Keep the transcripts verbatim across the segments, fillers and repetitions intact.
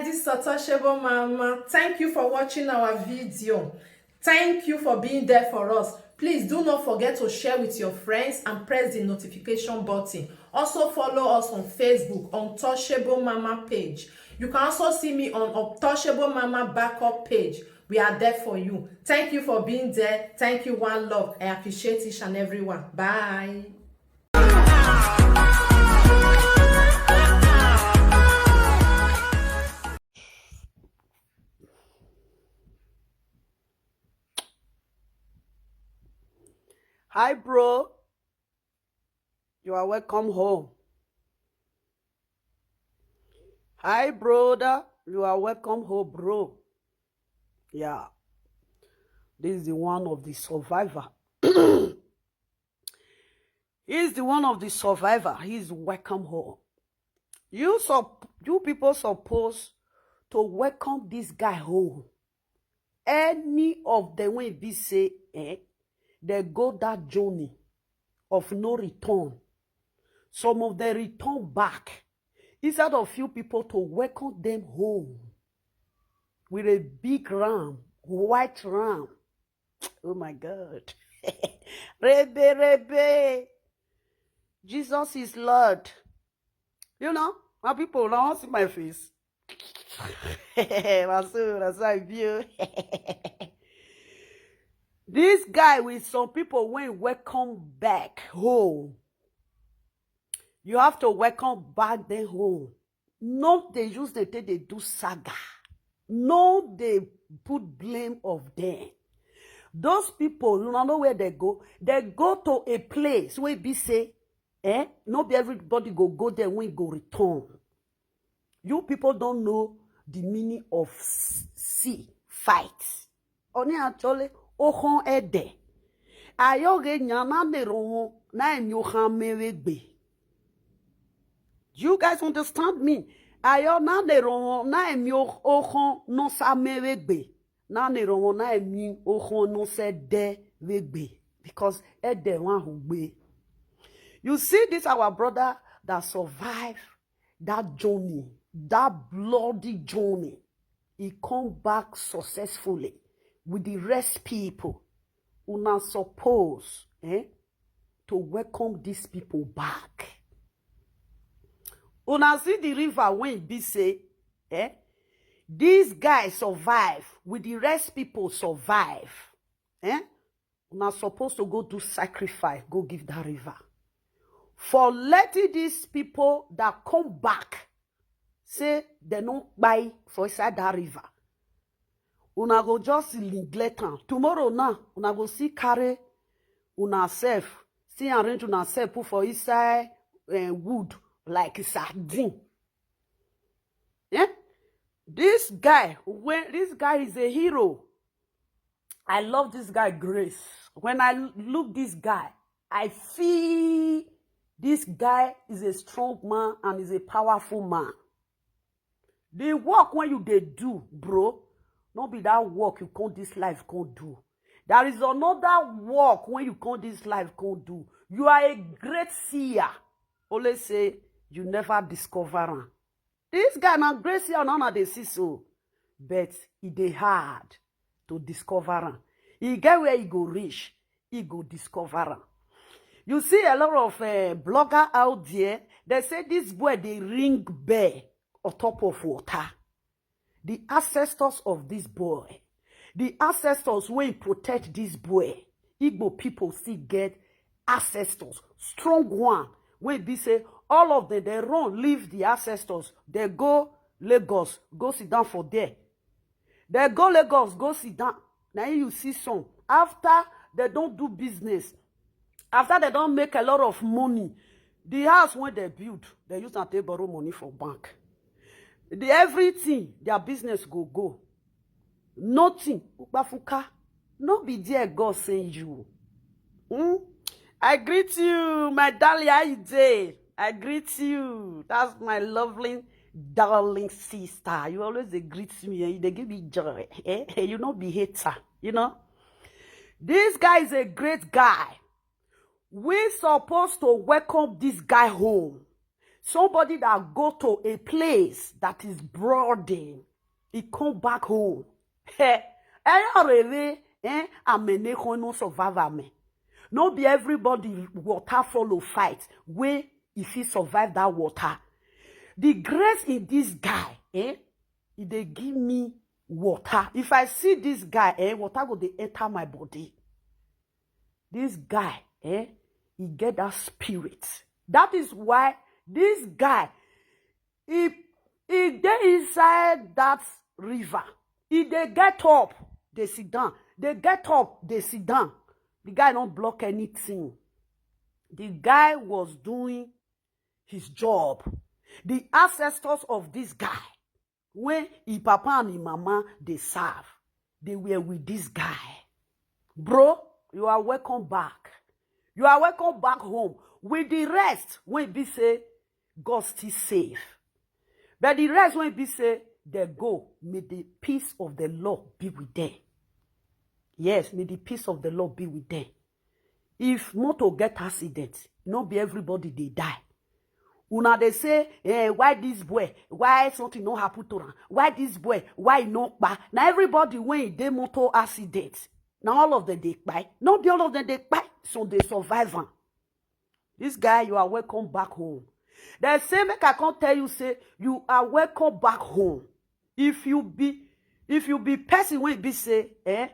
This is Untouchable Mama. Thank you for watching our video. Thank you for being there for us. Please do not forget to share with your friends and press the notification button. Also follow us on Facebook, Untouchable Mama page. You can also see me on Untouchable Mama backup page. We are there for you. Thank you for being there. Thank you, one love. I appreciate each and every one. Bye. Hi, bro. You are welcome home. Hi, brother. You are welcome home, bro. Yeah. This is the one of the survivor. He's the one of the survivor. He's welcome home. You sup- you people supposed to welcome this guy home. Any of them will be say, eh, they go that journey of no return. Some of them return back. Instead of few people to welcome them home with a big ram, white ram. Oh my God. Rebe, rebe. Jesus is Lord. You know, my people, now see my face. That's so, that's how I feel. This guy with some people when welcome back home. You have to welcome back them home. No, they use the thing they do saga. No, they put blame of them. Those people, you don't know where they go. They go to a place where be say, eh, no be everybody go go there when go return. You people don't know the meaning of s- sea fight. Oni actually ohon ede. Ayo ge nyana ne roho na emi ohan mewegbe. Do you guys understand me? Ayo na ne roho na emi ohon no sa mewegbe. Na ne roho na emi ohon no se de wegbe. Because ede wan hugbe. You see this our brother that survived that journey, that bloody journey. He come back successfully with the rest people. Una suppose, eh, to welcome these people back. Una see the river when e be say, eh, this guy survive with the rest people survive. Eh? Una suppose to go do sacrifice, go give that river. For letting these people that come back say they no buy for inside that river. Una go just neglect am. Tomorrow now, una go see carry una self, see arrange una self put for inside eh, wood like sardine. Eh? This guy, when this guy is a hero. I love this guy, Grace. When I look this guy, I feel this guy is a strong man and is a powerful man. The work when you dey do, bro, no be that work you come this life come do. There is another work when you come this life come do. You are a great seer. Only say you never discover am. This guy na great seer na una dey see so, but e dey hard to discover am. E get where e go reach, e go discover am. You see a lot of uh, blogger out there, they say this boy dey ring bell on top of water. The ancestors of this boy, the ancestors wey protect this boy, Igbo people still get ancestors, strong one, wey be say all of them they run leave the ancestors, they go Lagos, go sit down for there. They go Lagos, go sit down. Now you see some after they don't do business, after they don't make a lot of money, the house when they build, they use and take borrow money for bank. The everything their business go go. Nothing, Ukpafuka, no be there God send you. Hmm? I greet you, my darling. How you dey? I greet you. That's my lovely, darling sister. You always dey greet me. Eh? You dey give me joy. Eh? You no be hater. You know. This guy is a great guy. We supposed to welcome this guy home. Somebody that go to a place that is broadening, he come back home. Eh, eh, already, eh, amene ko no survive me. No be everybody water follow fight wey e fit survive that water. The grace in this guy, eh, e dey give me water. If I see this guy, eh, water go dey enter my body. This guy, eh, he get that spirit. That is why this guy, he, he dey inside that river. He dey get up, dey sit down. Dey get up, dey sit down. The guy don't block anything. The guy was doing his job. The ancestors of this guy, when his papa and his mama dey serve, they were with this guy. Bro, you are welcome back. You are welcome back home with the rest wey be say God still save. But the rest wey be say they go, may the peace of the Lord be with them. Yes, may the peace of the Lord be with them. If motor get accident, no be everybody dey die. Una dey say, eh, why this boy? Why something no happen to am? Why this boy? Why e no kpai? Na everybody wey e dey motor accident, na all of them dey kpai. No be all of them dey kpai, some dey survive am. This guy, you are welcome back home. They say make I come tell you say you are welcome back home. If you be, if you be person wey be say, eh,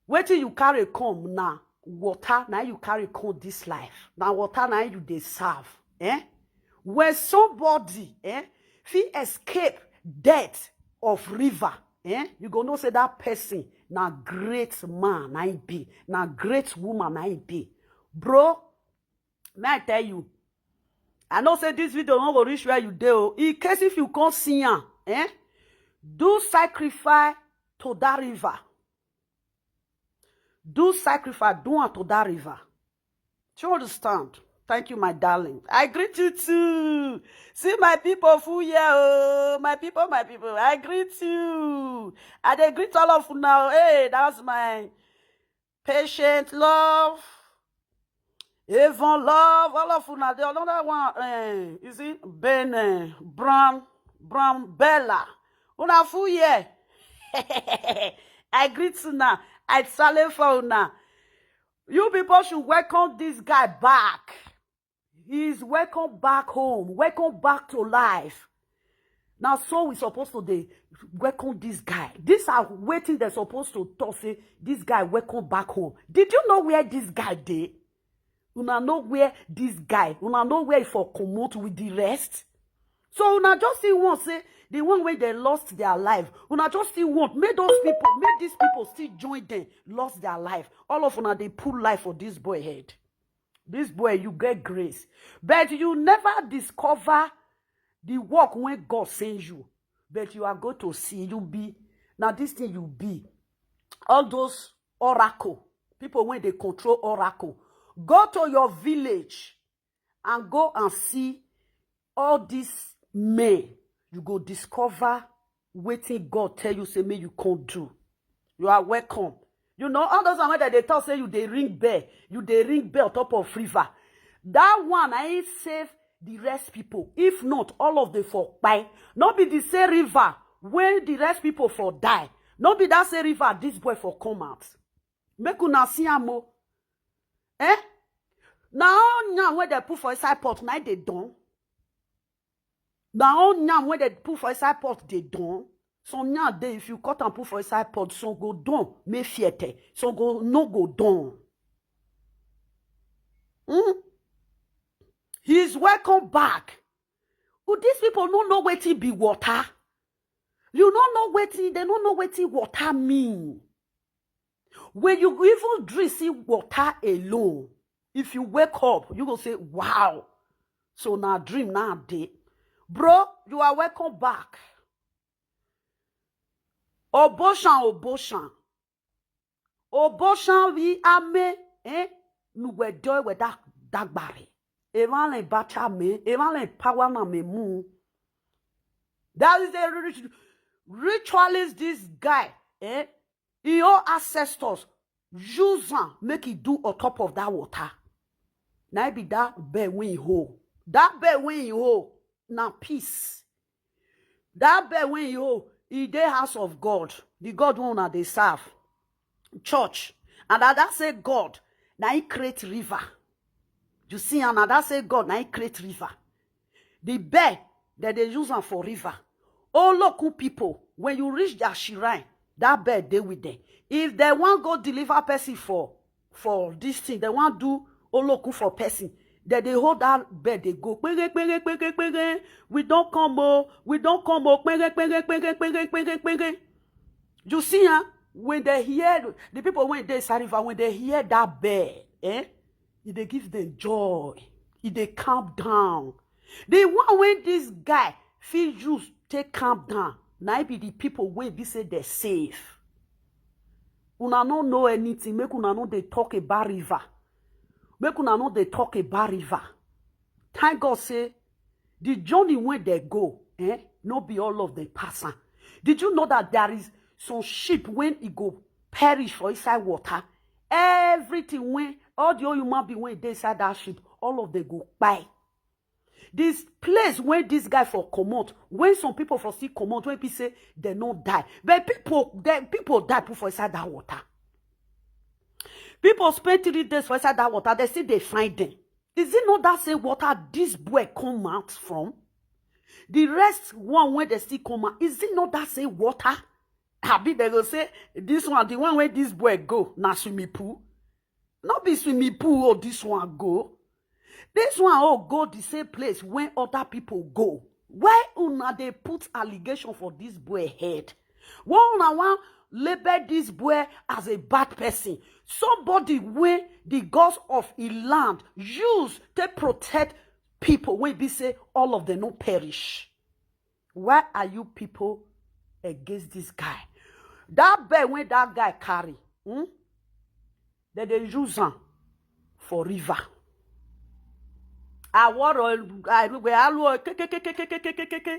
wetin you carry come na water, na you carry come this life. Na water na you dey serve, eh? When somebody, eh, fit escape death of river, eh, you go know say that person na great man na him be, na great woman na him be. Bro, may I tell you, I know say this video no go reach where you dey o. In case if you come see am, eh, do sacrifice to that river. Do sacrifice, do am to that river. Do you understand? Thank you, my darling. I greet you too. See my people full here. Oh, my people, my people. I greet you. I dey greet all of you now. Hey, that's my patient love. Avon love, all of una. The another one, eh, is it Ben, eh, Brown, Brown Bella? Una full here. I greet una. I salute for una. You people should welcome this guy back. He is welcome back home. Welcome back to life. Now, so we supposed to dey welcome this guy. These are wetin they're supposed to talk say this guy welcome back home. Did you know where this guy dey? Una know where this guy, una know where he for comot with the rest. So una just still want say the one wey they lost their life. Una just still want make those people, make these people still join them, lost their life. All of una dey pull life for this boy head. This boy, you get grace, but you never discover the work when God send you. But you are going to see, you be, now this thing you be. All those oracle, people when they control oracle, go to your village and go and see all these men. You go discover wetin God tell you say make you come do. You are welcome. You know, all those ones wey dem dey talk say you dey ring bell, you dey ring bell on top of river. That one, I ain't save the rest people. If not, all of them for kpai. No be the same river when the rest people for die. No be that same river this boy for come out. Make una see am o. Eh? Na all yam wey dem put for inside pot, na dey don. Na all yam wey dem put for inside pot dey don. Some yam dey, if you cut am put for inside pot, some go don, make fiete, some go no go don. Hmm? He's welcome back. Oh, these people no know wetin be water. You no know wetin, they no know wetin water mean. When you even drink see water alone, if you wake up, you go say, wow. So na dream na dey. Bro, you are welcome back. Oboshan, Oboshan. Oboshan we ame, eh? Nuwe doi we da dagbare. Evanle bacha me, evanle power na me mu. That is a rit-, ritualist, this guy, eh? Your ancestors use am make e do on top of that water. Na e be that bell wey e hold. That bed wey you hold, na peace. That bed wey you hold, e dey house of God, the God wey una dey serve, church. And na that same God na him create river. You see, and na that same God na him create river. The bed, dem dey use am for river. Oloku people, when you reach their shrine, that bed dey with them. If dem wan go deliver person for for this thing, dem wan do oloku for person, dem dey hold that bed dey go, "Kpere, kpere, kpere, kpere, we don come o, we don come o, kpere, kpere, kpere, kpere, kpere, kpere." You see, ah, when dem hear, the people wey dey inside river, when dem hear that bed, eh, e dey give them joy, e dey calm down. The one wey this guy fit use take calm down, na im be the people wey be say dem save. Una no know anything, make una no dey talk about river. Make una no dey talk about river. Thank God say the journey wey dem go, eh, no be all of them pass am. Did you know that there is some ship wey e go perish for inside water? Everything wey, all the whole human being wey dey inside that ship, all of them go kpai. This place wey this guy for comot, wey some people for still comot, wey be say dem no die, but people, dem, people die put for inside that water. People spend three days for inside that water, dem still dey find them. Is it not that same water this boy come out from? The rest one wey dem still come out, is it not that same water? Abi dem go say this one, the one wey this boy go, na swimming pool? No be swimming pool o, this one go. This one o go the same place wey other people go. Why una dey put allegation for this boy head? Why una wan label this boy as a bad person? Somebody wey the gods of him land use take protect people wey be say all of them no perish. Why are you people against this guy? That bed wey that guy carry, hmm? Dem dey use am for river. Aworo, Arugbe, Aluo, kekekekekekekeke.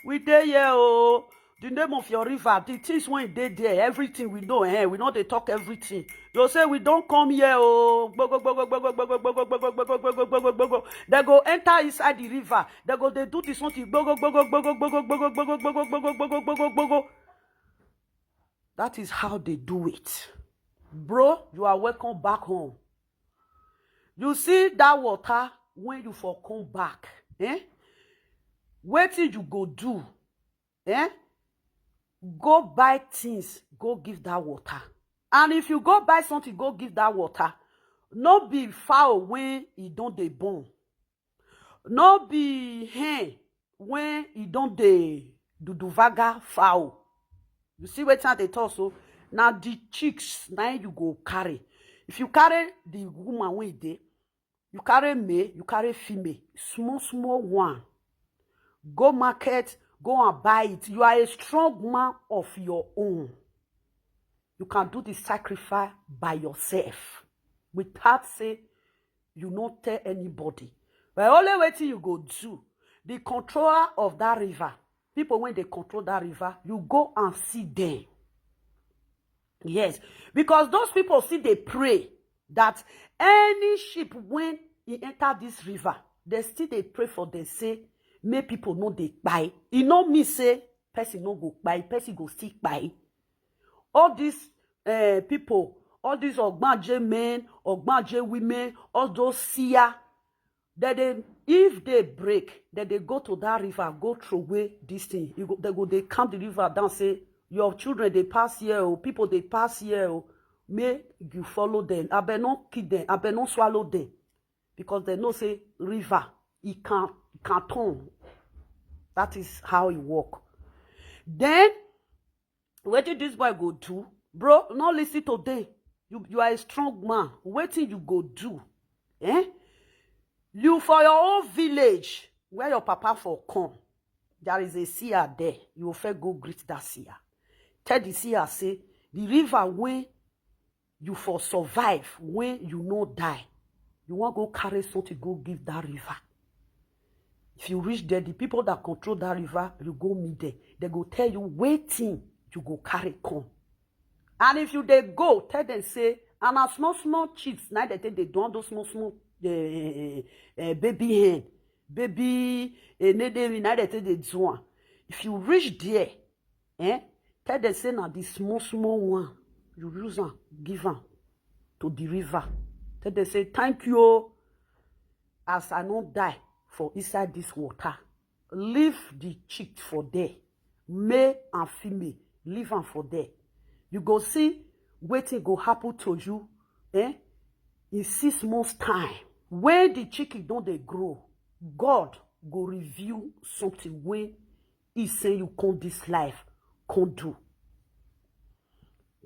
We dey here o. The name of your river, the things wey dey there, everything we know, eh? We no dey talk everything. You say we don come here o. Gbogo, gbogo, gbogo, gbogo, gbogo, gbogo, gbogo, gbogo, gbogo, gbogo, gbogo. Dem go enter inside the river. Dem go dey do this one thing. Gbogo, gbogo, gbogo, gbogo, gbogo, gbogo, gbogo, gbogo, gbogo, gbogo. That is how they do it. Bro, you are welcome back home. You see that water, when you for come back, eh? Wetin you go do, eh? Go buy things, go give that water. And if you go buy something, go give that water. No be fowl wey e don dey born. No be hen wey e don dey duduvaga fowl. You see wetin I dey talk so? Na the chicks na you go carry. If you carry the woman wey e dey, you carry male, you carry female, small small one. Go market, go and buy it. You are a strong man of your own. You can do the sacrifice by yourself without say you no tell anybody. But only wetin you go do, the controller of that river, people wey dey control that river, you go and see them. Yes, because those people still dey pray that any ship wey e enter this river, dem still dey pray for them, say make people no dey kpai. E no mean say person no go kpai, person go still kpai. All these, eh, people, all these ogbanje men, ogbanje women, all those seer, dem dey, if day break, dem dey go to that river, go throw away this thing. You go, dem go dey calm the river down, say, "Your children dey pass here o, people dey pass here o, make you follow them. Abeg no kill them, abeg no swallow them," because dem know say river, e can, e can turn. That is how e work. Then wetin this boy go do? Bro, no listen to them. You, you are a strong man. Wetin you go do? Eh? You, for your own village where your papa for come, there is a seer there. You go first go greet that seer. Tell the seer say the river wey you for survive, wey you no die, you wan go carry something go give that river. If you reach there, the people that control that river, you go meet them. Dem go tell you wetin you go carry come. And if you dey go, tell them say, and na small small chicks na dem take dey do, all those small small, eh, eh, eh, baby hen. Baby, eh, na dey na dey take dey do am. If you reach there, eh, tell them say na the small small one you use am give am to the river. Tell them say, "Thank you o, as I no die for inside this water." Leave the chick for there, male and female, leave am for there. You go see wetin go happen to you, eh, in six months time. When the chicken don dey grow, God go reveal something wey he send you come this life come do.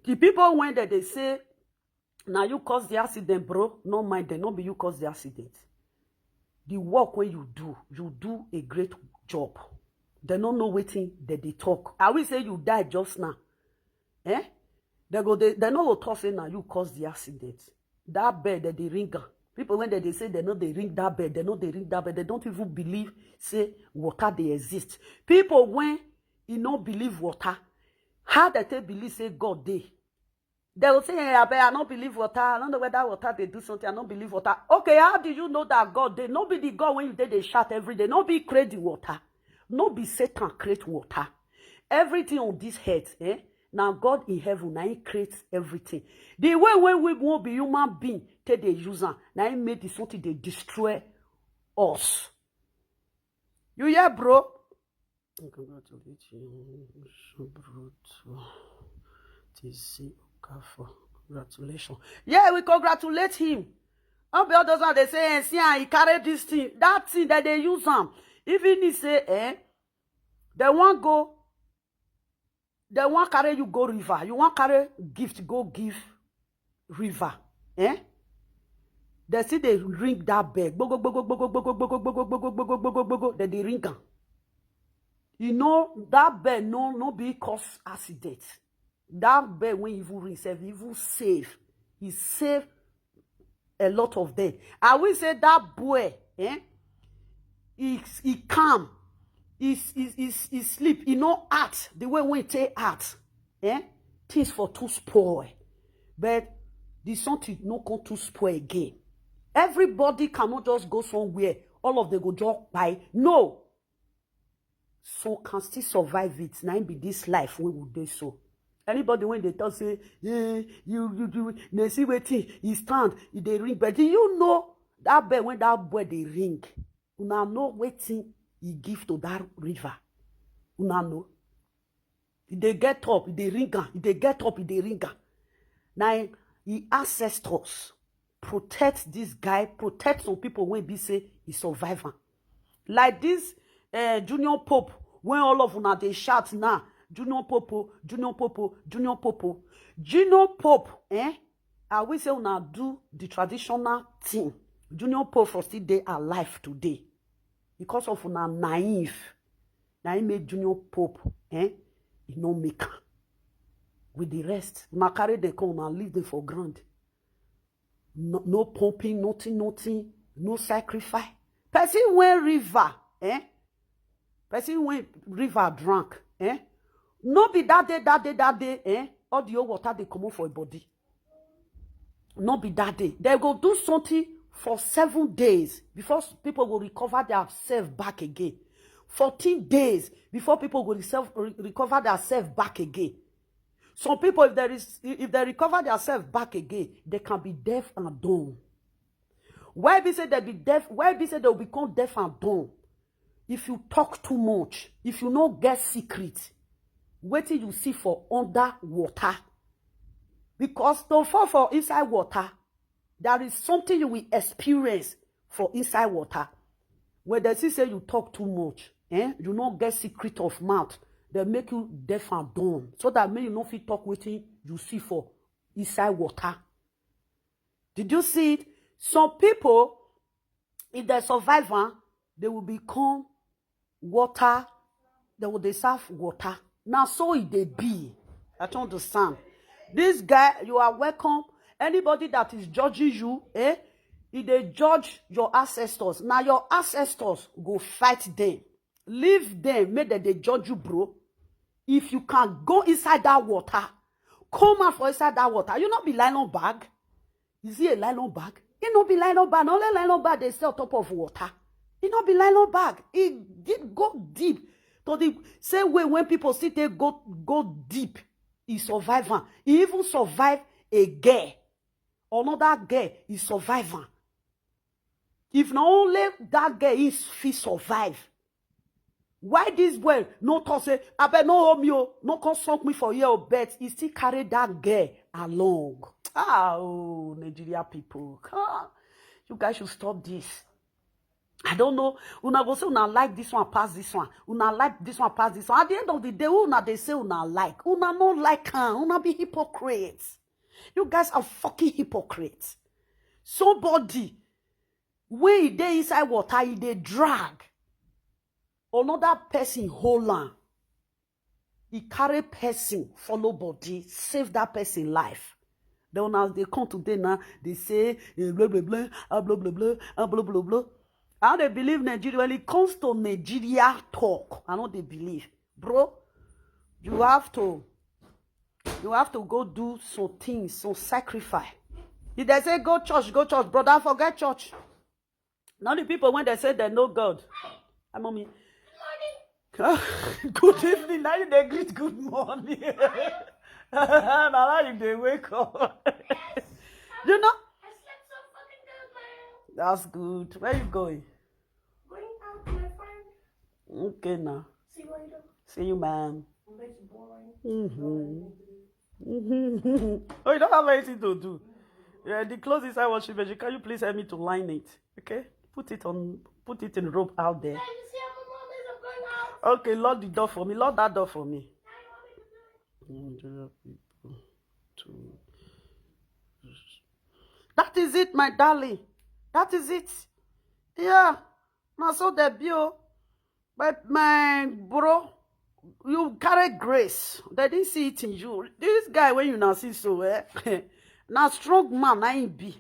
The people wey dem dey say na you cause the accident, bro, no mind them, no be you cause the accident. The work wey you do, you do a great job. Dem no know wetin dem dey talk. I will say you die just now. Eh? Dem go dey, dem no go talk say na you cause the accident. That bell, dem dey ring am. People wey dem dey say dem no dey ring that bell, dem no dey ring that bell, dem don't even believe say water dey exist. People wey e no believe water, how dem take believe say God dey? Dem go say, "Eh, abeg, I no believe water. I no know whether water dey do something. I no believe water." Okay, how do you know that God dey? No be the God wey you dey dey shout every day. No be create the water. No be Satan create water. Everything on this earth, eh, na God in heaven, na him create everything. The way wey we wan be human being take dey use am, na him make the something dey destroy us. You hear, bro? I congratulate you, Subruto T C Okafor. Congratulations. Yeah, we congratulate him. No be all those ones dey say, "Eh, see am, he carry this thing." That thing that they use am. Even he say, eh, they wan go, they wan carry you go river. You wan carry gift go give river. Eh? They still dey ring that bell. Gbogo, gbogo, gbogo, gbogo, gbogo, gbogo, gbogo, gbogo, gbogo. They dey ring am. You know, that bell no, no be cause accident. That bell wey even ring sef, even save. He save a lot of them. I will say that boy, eh? He, he calm. He, he, he, he sleep. He no act the way wey he take act. Eh? Things for too spoil. But the something no come too spoil again. Everybody cannot just go somewhere. All of them go just buy. No. So can still survive it. Na him be this life wey we dey so. Anybody wey dey talk say, "Eh, you, you, you, na see wetin, he stand, he dey ring." But do you know that bell wey that boy dey ring? Una know wetin he give to that river? Una know? He dey get up, he dey ring am. He dey get up, he dey ring am. Na him, him ancestors protect this guy, protect some people wey be say he survive am. Like this, eh, Junior Pope, wey all of una dey shout now, "Junior Pope o, Junior Pope o, Junior Pope o." Junior Pope, eh? I will say una do the traditional thing. Junior Pope for still dey alive today because of una naive. Na him make Junior Pope, eh? He no make am. With the rest, una carry them come, una leave them for ground. No, no pumping, nothing, nothing, no sacrifice. Person wey river, eh? Person wey river drunk, eh? No be that day, that day, that day, eh? All the old water dey comot for him body. No be that day. They go do something for seven days before s-, people go recover themselves back again. Fourteen days before people go reself, re-, recover themselves back again. Some people, if there is, if they recover themselves back again, they can be deaf and dumb. Why be say they be deaf? Why be say they will become deaf and dumb? If you talk too much, if you no get secret, wetin you see for under water? Because to fall for inside water, there is something you will experience for inside water. When they see say you talk too much, eh, you no get secret of mouth, they make you deaf and dumb, so that make you no fit talk wetin you see for inside water. Did you see it? Some people, if they survive am, they will become water, they will dey serve water. Na so e dey be. I don't understand. This guy, you are welcome. Anybody that is judging you, eh? If they judge your ancestors, now your ancestors go fight them. Leave them, make them dey judge you, bro. If you can go inside that water, come out for inside that water. You no be nylon bag. Is it a nylon bag? It no be nylon bag. Na only nylon bag they sell top of water. E no be nylon bag. E did go deep to the same way when people still take go go deep. E survive am. E even survive a girl. Another girl, e survive am. If na only that girl e fit survive, why this boy no talk say, "Abeg, no hold me o, no come suck me for here o," but e still carry that girl along? Ah, oh, Nigeria people, ah, you guys should stop this. I don't know. Una go say una like this one pass this one. Una like this one pass this one. At the end of the day, who una dey say una like? Una no like am. Una be hypocrites. You guys are fucking hypocrites. Somebody wey e dey inside water, e dey drag. Another person hold am. E carry person follow body, save that person life. Then una dey come today now, dey say, eh, blah, blah, blah, ah, blah, blah, blah, ah, blah, blah, blah. I no dey believe Nigeria. When it comes to Nigeria talk, I no dey believe. Bro, you have to, you have to go do some things, some sacrifice. If they say, "Go church, go church," brother, forget church. Now the people, when they say they know God, I'm on me. Good evening. Now you dey greet good morning. Now you dey wake up. You know? I slept so fucking good, man. That's good. Where you going? Going out with my friend. Okay now. See what you do. See you, man. It's boring. Mm-hmm. Oh, you don't have anything to do. Yeah, the clothes inside washing machine. Can you please help me to line it? Okay? Put it on, put it in rope out there. Yeah, you see how my mom is? I'm going out. Okay, lock the door for me. Lock that door for me. Nigeria people. Too. That is it, my darling. That is it. Yeah. Na so they be o. But my bro, you carry grace. They didn't see it in you. This guy, when you now see so, eh? Now strong man, I ain't be.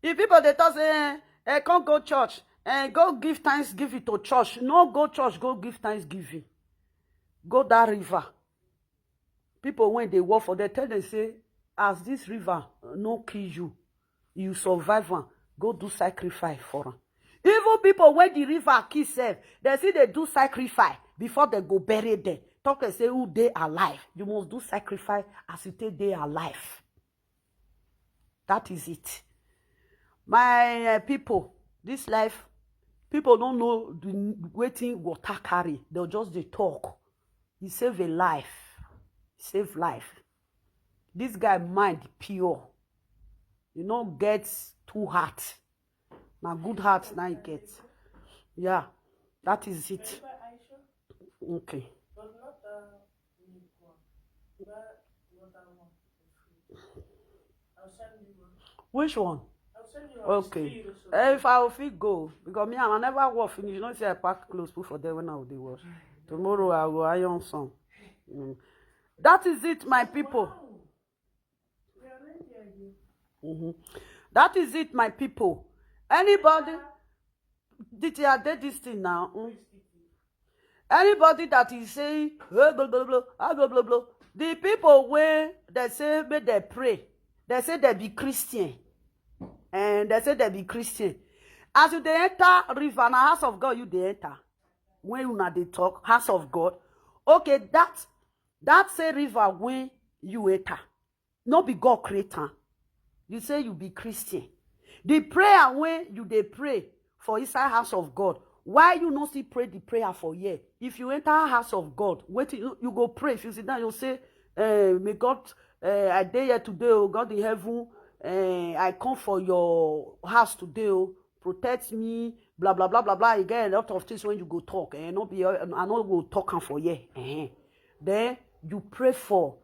If people they talk say, eh, eh, can't go church, eh, go give thanksgiving to church. No, go church, go give thanksgiving. Go that river. People when they walk for, they tell them say, as this river no kill you, you survive am, go do sacrifice for am. Even people when the river kill sef, they see they do sacrifice before they go bury them. Talk and say who dey alive, you must do sacrifice as you take dey alive. That is it. My uh, people, this life, people don't know the wetin water carry. They'll just dey talk. He save a life. Save life. This guy mind pure. You no get two heart. Na good heart na he get. Yeah, that is it. Okay. Which one? Okay. Eh, if I fit go, because me, I never work finish. You know, say I pack clothes, put for there when I dey work. Tomorrow I go iron some. Mm. That is it, my people. Mm-hmm. That is it, my people. Anybody, did you did this thing now? Mm. Anybody that is saying, "Hey, blah, blah, blah, ah, blah, blah, blah," the people where they say, "May they pray," they say they be Christian. And they say they be Christian. As you dey enter river, na house of God you dey enter. When una dey talk, house of God. Okay, that, that say river when you enter, no be God create am. You say you be Christian. The prayer when you dey pray for inside house of God, why you no still pray the prayer for here? If you enter house of God, wetin you, you go pray. If you sit down, you say, eh, "May God, eh, I dey here today, oh God in heaven, eh, I come for your house today, oh, protect me," blah, blah, blah, blah, blah. You get a lot of things when you go talk, eh, no be, I no go talk am for here. Eh. Then you pray for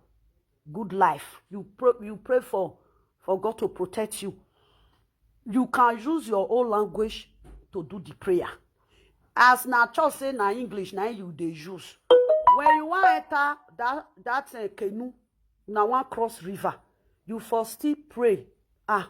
good life. You pray, you pray for, for God to protect you. You can use your own language to do the prayer. As na church say na English, na you dey use. When you wan enter that, that, eh, canoe, na wan cross river, you for still pray. Ah,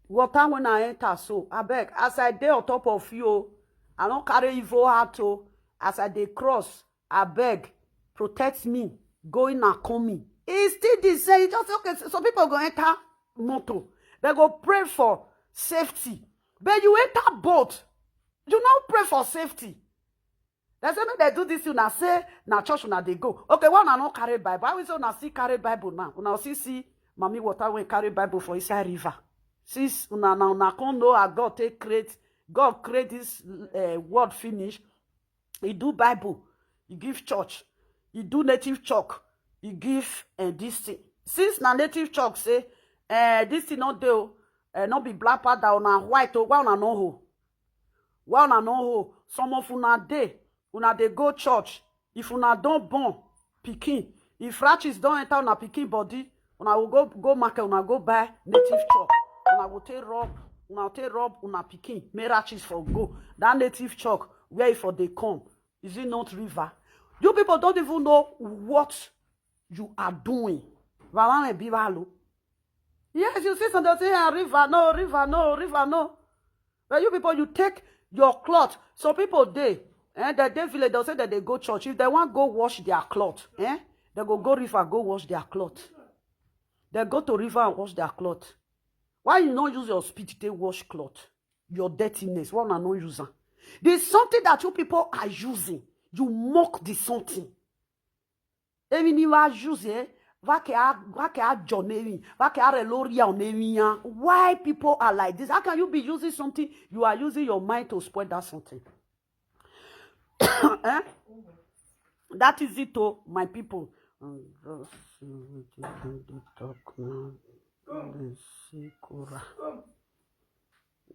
water when I enter so, abeg, as I dey on top of you o, I no carry evil heart o. As I dey cross, abeg, protect me, going and coming. E still the same. You just say, okay, so some people go enter motor, they go pray for safety. But you enter boat, You no pray for safety. They say make they do this, una say na church una dey go. Okay, why una no carry Bible? How is una still carry Bible now? Una still see Mami Water wey carry Bible for inside river. Since una na una come know how God take create, God create this uh, world finish. He do Bible, he give church, he do native church, he give uh, this thing. Since na native church say uh, this thing no dey o, uh, no be black powder, una white o, why una no hold? Why una no hold? Some of una dey, una dey go church. If una don born pikin, if rashes don enter una pikin body, una go go go market, una go buy native chalk. Una go take rub, una take rub una pikin, make rashes for go. That native chalk, where e for dey come? Is it not river? You people don't even know what you are doing. Bàbá mi bí wàá lò. Yes, you see some dey say, ah, river no, river no, river no. But you people, you take your cloth. Some people dey, eh, that dey village, they'll say that they go church. If they want go wash their cloth, eh, they go go river, go wash their cloth. They go to river and wash their cloth. Why you not use your spit to wash cloth? Your dirtiness, why una no use am? There's something that you people are using. You mock the something. Èmi ni wàá use, eh? Why can I, why can I join èmi? Why can I rely on èmi? Why people are like this? How can you be using something? You are using your mind to spoil that something. Eh? That is it, oh, my people. Mm, just see wetin dem dey talk now. Dem say Kora.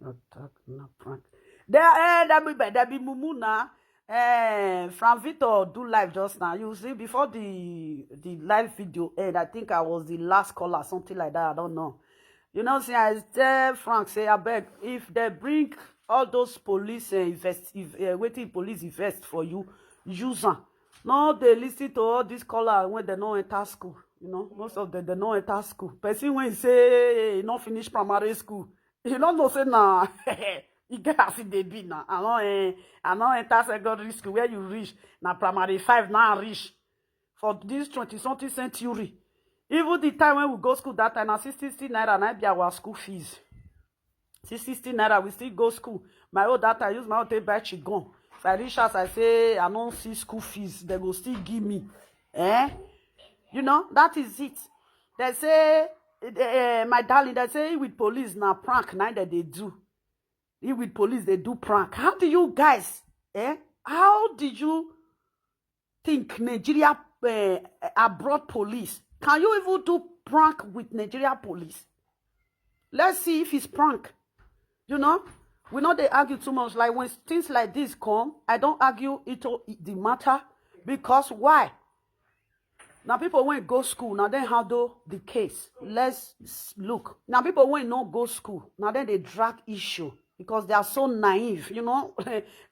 Attack na prank. There, eh, there be, there be mumu na. Eh, Frank Victor do live just now. You see, before the the live video end, I think I was the last caller, something like that. I don't know. You know, see, I tell Frank, say, I beg, if they bring all those police uh, invest, if, uh, waiting police invest for you, use am. No, they listen to all these callers when they no enter school. You know, most of them, they no enter school. Person when say he no finish primary school, you no know say na e get as e dey be na. I no, eh, I no enter secondary school where you reach. Na primary five now reach. For this twenty something century, even the time when we go school that time, na sixty, sixty naira na be our school fees. See, sixty naira, we still go school. My own that time, I use my own take buy chigon. If I reach house, I say, I no see school fees. They go still give me. Eh? You know, that is it. They say, eh, my darling, they say with police na prank na that they do. He with police, they do prank. How do you guys, eh? How do you think Nigeria uh, abroad police? Can you even do prank with Nigeria police? Let's see if it's prank. You know, we know they argue too much. Like when things like this come, I don't argue it the matter because why? Now people when go school, now they handle the case. Let's look. Now people when not go school, now then they drag issue because they are so naive. You know,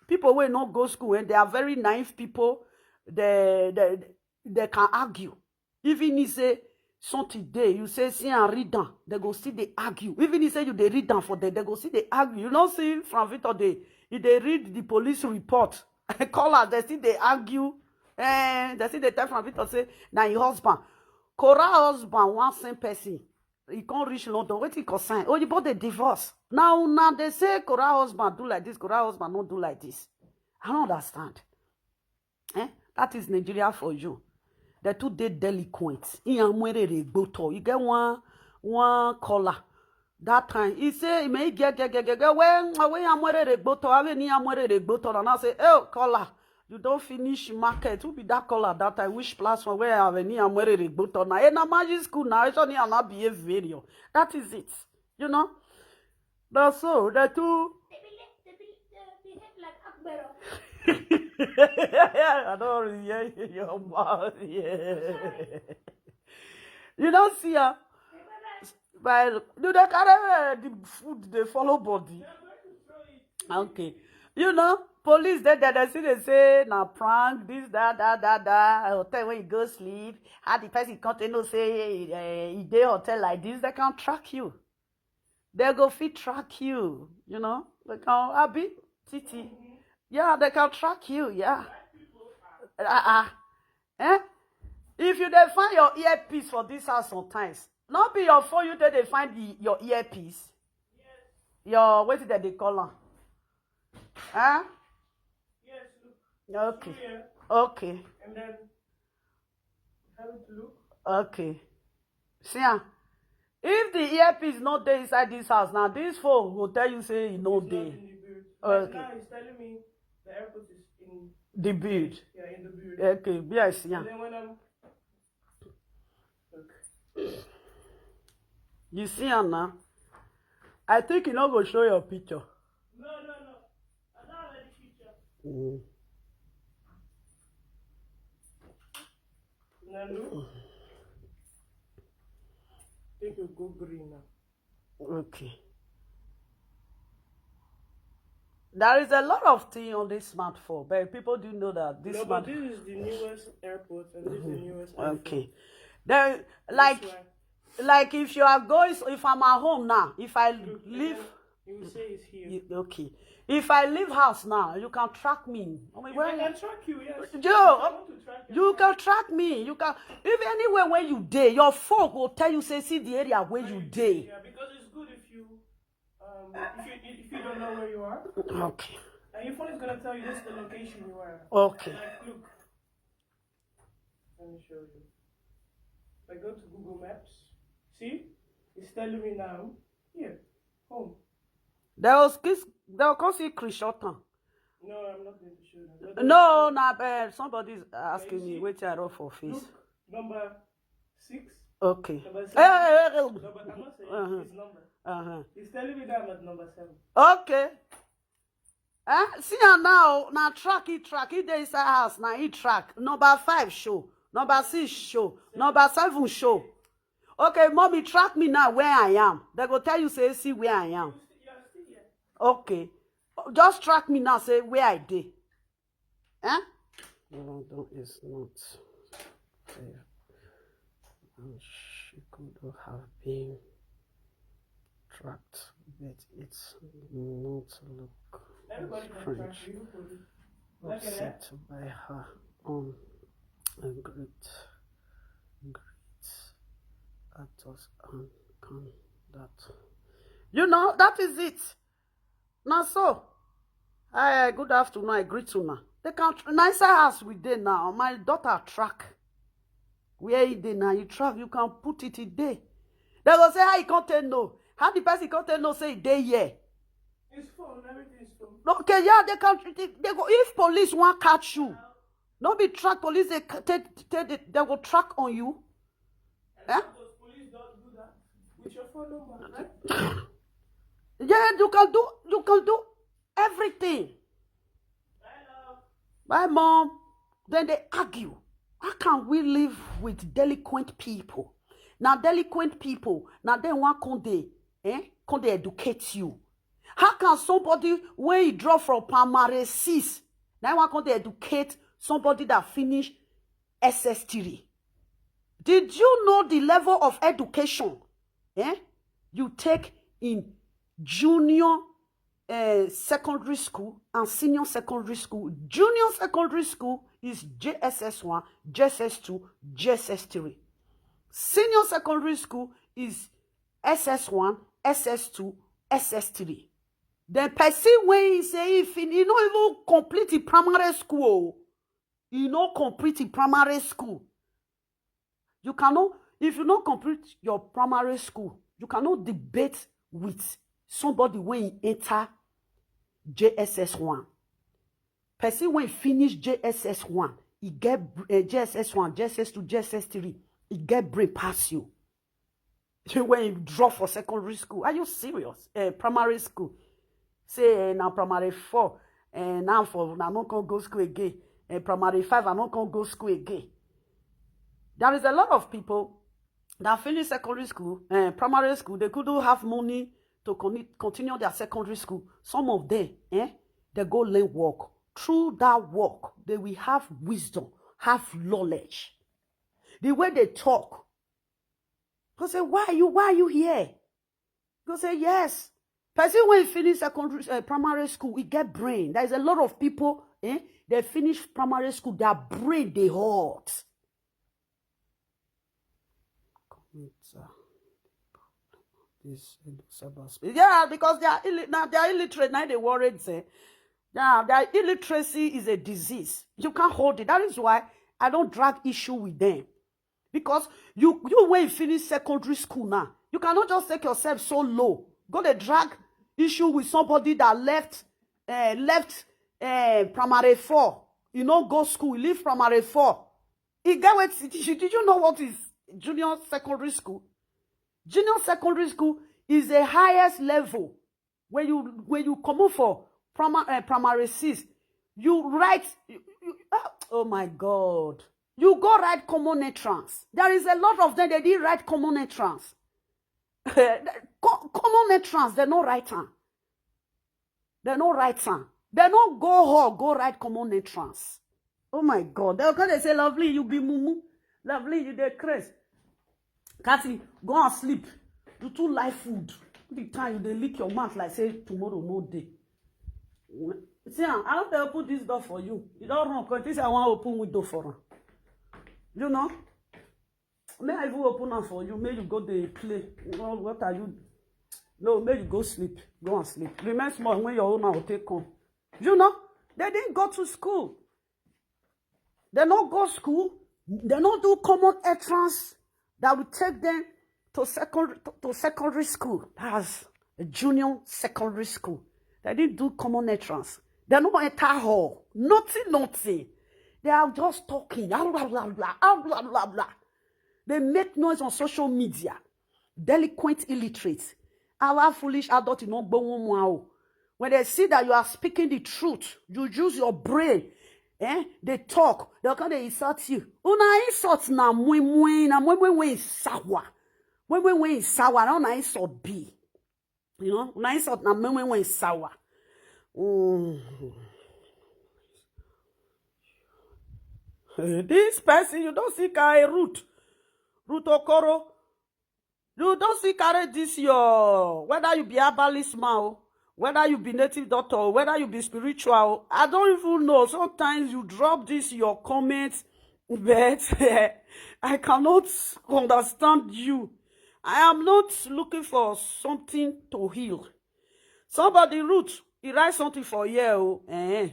people when not go school and they are very naive people. They they they can argue. Even if say something dey, you say see and read them, they go see they argue. Even if say you they read them for them, they go see they argue. You don't see Frank Victor they if they read the police report, call us, they see they argue. And they see they tell Frank Victor say now your husband, Cora husband one same person. He can't reach London. What he concern? Oh, you bought the divorce. Now now they say Cora husband do like this, Cora husband not do like this. I don't understand. Eh? That is Nigeria for you. The two day delinquent. Iyan mwerere gboto. You get one one caller. That time he say he may get get get get get when when Iyan mwerere gboto. I mean Iyan mwerere gboto. And I say, oh caller, you don't finish market. Who be that caller that time? Which platform where I have any Iyan mwerere gboto? Now in a magic school now. I should not behave video. That is it. You know. That's so the two I don't hear your mouth. Yeah. You don't see her. But do they carry uh, the food? They follow body. Okay. You know, police they they see they say na prank this that that that that hotel when you go sleep. How the person can't know say uh, he dey hotel like this? They can track you. They go fit track you, you know. They can abi Titi. Yeah, they can track you, yeah. Uh-uh. Eh? If you dey find your earpiece for this house sometimes, not be your phone you take dey find the, your earpiece. Your what did they call am? Huh? Yes, look. Okay. Here. Okay. And then have it look. Okay. See, ah, if the earpiece not there inside this house now, this phone will tell you say e no It's not dey. In the build. Like Okay. Now he's telling me the airport is in The build. Yeah, in the build. Okay, be I see And am. Then when I'm look. You see am now. I think you no go show your picture. No, no, no. I don't have any picture. Mm. Now look. Think you go green now. Okay. There is a lot of thing on this smartphone, but people do know that this No, but smartphone. This is the newest airport and this is the newest iPhone. Okay. Then, like, That's why. Like, if you are going, if I'm at home now, if I Look, leave, again, you will say it's here. You- okay. If I leave house now, you can track me. I mean, If where I can track you, yes. Joe, If I want to track you, I you can. Can track me. You can, if anywhere where you dey, your phone will tell you say see the area where you dey. Yeah, because it's good if you, um, if you if you don't know where you are, Okay. And your phone is gonna tell you this is the location you are. Okay. Like, look. Let me show you. I go to Google Maps. See? It's telling me now. Here. Home. There was this. There was see Krishotan. No, I'm not going to show you. But No, na uh, somebody is asking You me see? Wetin I wrote for face. Look, number six. Okay. Number Hey, seven. hey, hey, hey. No, but I'm not saying Uh-huh. His number. Uh-huh. He's telling me that I'm at number seven. Okay. Eh? See am now. Now track it, track it. Dey inside house. Now he track. Number five show. Number six show. Number seven show. Okay, mommy, track me now where I am. They go tell you say see where I am. You are still here. Okay. Just track me now. Say where I dey. Eh? London is not there. And she could have been tracked, but it's not look Everybody can strange. Track you. Upset by her own and great, great actors and can that. You know, that is it. Now so, I good afternoon. I greet you now. They can nicer house we dey now. My daughter track. Where he dey now, you track. You can put it in there. They go say how you can't tell no. How the person can't tell no say they here. His phone, everything is phone. Okay, yeah, they can. They, they go if police want catch you. No be track police. They ca- take take the, they go track on you. Eh? Those police don't do that with your phone number, right? Yeah, you can do you can do everything. Bye, mom. Then they argue. How can we live with delinquent people? Now delinquent people, now they want come they, eh? Come they educate you. How can somebody when he draw from primary six, now want come they educate somebody that finish S S three? Did you know the level of education, eh, you take in junior uh, secondary school and senior secondary school? Junior secondary school is J S S one, J S S two, J S S three. Senior secondary school is S S one, S S two, S S three. Then person when he say if he, he no even complete the primary school, he no complete the primary school. You cannot, if you no complete your primary school, you cannot debate with somebody when he enter J S S one. Person when finish J S S one, he get uh, J S S one, J S S two, J S S three, he get brain pass you. When you drop for secondary school, are you serious? Uh, primary school, say uh, now primary four, and now for now no can go school again. And primary five, I no can go school again. There is a lot of people that finish secondary school, uh, primary school, they couldn't have money to con- continue their secondary school. Some of them, eh, they go learn work. Through that work, they will have wisdom, have knowledge. The way they talk, I say, why are you why are you here? Go say yes. Person when finish secondary uh, primary school, we get brain. There is a lot of people, eh? They finish primary school, their brain they hot. This yeah, because they are Ill- now they are illiterate. Now they worried say Now, their illiteracy is a disease. You can't hold it. That is why I don't drag issue with them. Because you, you when you finish secondary school now, you cannot just take yourself so low. Go to drag issue with somebody that left, uh, left uh, primary four. You know, go school, leave primary four. You get what? Did you know what is junior secondary school? Junior secondary school is the highest level when you when you come up for primary, uh, primary six. You write. You, you, ah, oh my God! You go write common entrance. There is a lot of them, they did write common entrance. Co- common entrance, they no write am. They no write am. They no go hall go write common entrance. Oh my God! They go dey say, "Lovely, you be mumu. Lovely, you dey craze. Kathy, go and sleep. You too like food. The time you dey lick your mouth like say tomorrow no day." See, ah, I don't open this door for you. You don't run. Because this I want open window for her. You know? May I even open am for you? May you go dey play. You know, what are you? No, may you go sleep. Go and sleep. Remain small when your owner will take come. You know, they didn't go to school. They no go school. They no do common entrance that will take them to secondary to, to secondary school. That's a junior secondary school. They didn't do common entrance. They no enter hall. Nothing, nothing. They are just talking. Ah, blah, blah, blah. Ah, blah, blah, blah. They make noise on social media. Delinquent illiterates. Our foolish adult no go one. When they see that you are speaking the truth, you use your brain. Eh? They talk. They come, they insult you. Una insult na mwe mwe, na mwe mwe mwe sour. Mwe mwe mwe sour, na una insult be. You know, una insult na mwe mwe mwe sour. Mm. This person, you don't see carry root. Root Okoro. You don't see carry this your, whether you be herbalist man, oh, whether you be native doctor, oh, whether you be spiritual, oh, I don't even know. Sometimes you drop this your comments, but I cannot understand you. I am not looking for something to heal. Somebody root, he write something for here, oh, eh.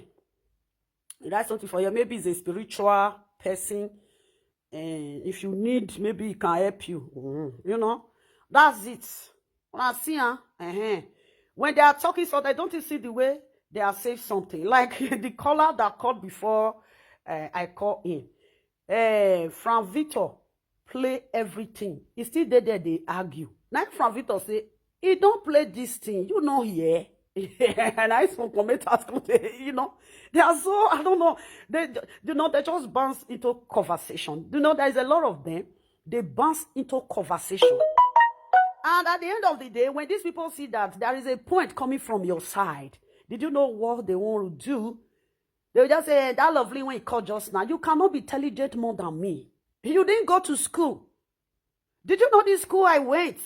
He write something for here. Maybe he's a spiritual person. Eh, if you need, maybe he can help you. Mhm. You know, that's it. When I see her, uh-huh. When they are talking, so they don't you see the way they are saying something. Like the caller that called before uh, I call in. Uh, Frank Victor play everything. He still dey there, they argue. Now Frank Victor say, "He don't play this thing. You know here." And I some commenters come say, you know, they are so, I don't know. They, you know, they just bounce into conversation. You know, there is a lot of them. They bounce into conversation. And at the end of the day, when these people see that there is a point coming from your side, did you know what they want to do? They will just say, "Eh, that Lovely when he called just now, you cannot be intelligent more than me. You didn't go to school. Did you know this school I went?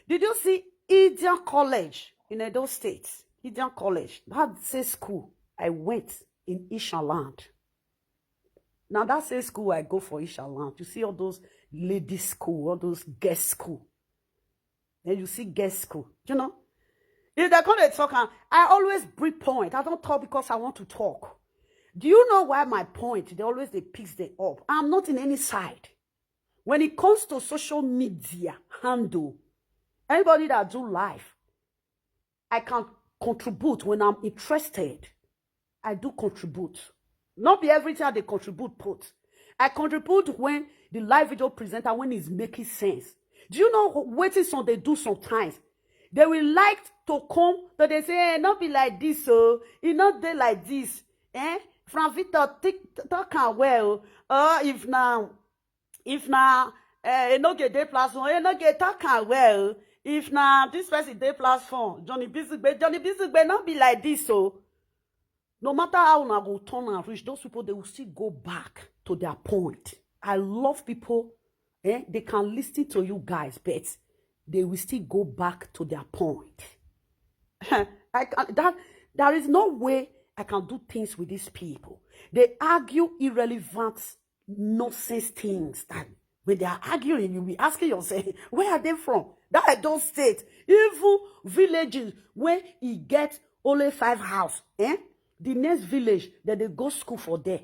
Did you see Indian College in Edo State?" Indian College. That same school I went in Isha land. Now that same school I go for Isha land. You see all those ladies school, all those girls school. Then you see girls school. You know? If they come and talk, I, I always bring point. I don't talk because I want to talk. Do you know why my point? They always they pick them up. I'm not in any side. When it comes to social media handle, anybody that do live, I can contribute when I'm interested. I do contribute. Not be everything I dey contribute put. I contribute when the live video presenter, when it's making sense. Do you know wh- wetin some they do sometimes? They will like to come, but they say, "Eh, not be like this, so it not dey like this." Eh? Frank Victor, think, talk am well. Or if now, if now, eh, e no get dey platform, e no get talk am well. If now this person dey platform, Johnny Bizigbe, Johnny Bizigbe not be like this, so no matter how una go turn and reach, those people, they will still go back to their point. I love people, eh? They can listen to you guys, but they will still go back to their point. I can, that there is no way I can do things with these people. They argue irrelevant nonsense things that when they are arguing, you'll be asking yourself, "Where are they from?" That Edo State, even villages where he get only five house, eh? The next village, then they go school for there.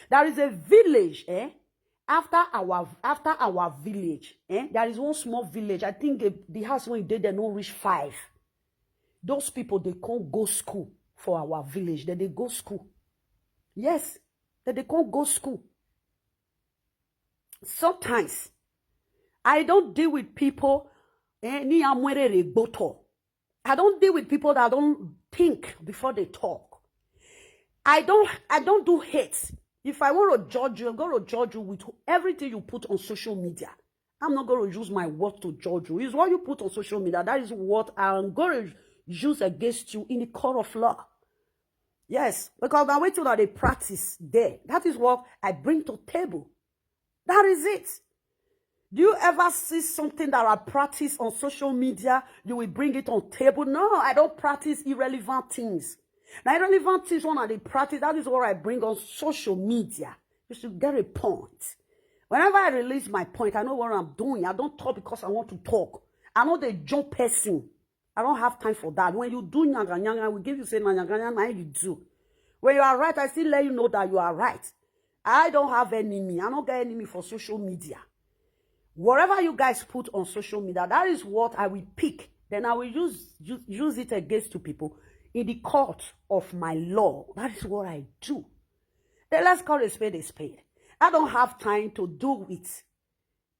There is a village, eh? After our after our village, eh? There is one small village. I think the, the house when they they no reach five. Those people they can't go school for our village. Then they go school. Yes, then they can't go school. Sometimes I don't deal with people. Eh, ni amwerere gboto. I don't deal with people that don't think before they talk. I don't I don't do hate. If I want to judge you, I'm going to judge you with everything you put on social media. I'm not going to use my word to judge you. It's what you put on social media. That is what I'm going to use against you in the court of law. Yes, because now wait till that they practice there. That is what I bring to table. That is it. Do you ever see something that I practice on social media? You will bring it on table. No, I don't practice irrelevant things. Now, irrelevant things one I dey practice, that is what I bring on social media. You should get a point. Whenever I release my point, I know what I'm doing. I don't talk because I want to talk. I know the jump person. I don't have time for that. When you do nyanga nyanga, we give you say na nyanga nyanga na you do. When you are right, I still let you know that you are right. I don't have enemy. I don't get enemy for social media. Whatever you guys put on social media, that is what I will pick. Then I will use use, use it against to people in the court of my law. That is what I do. Then let's call a spade a spade. I don't have time to do with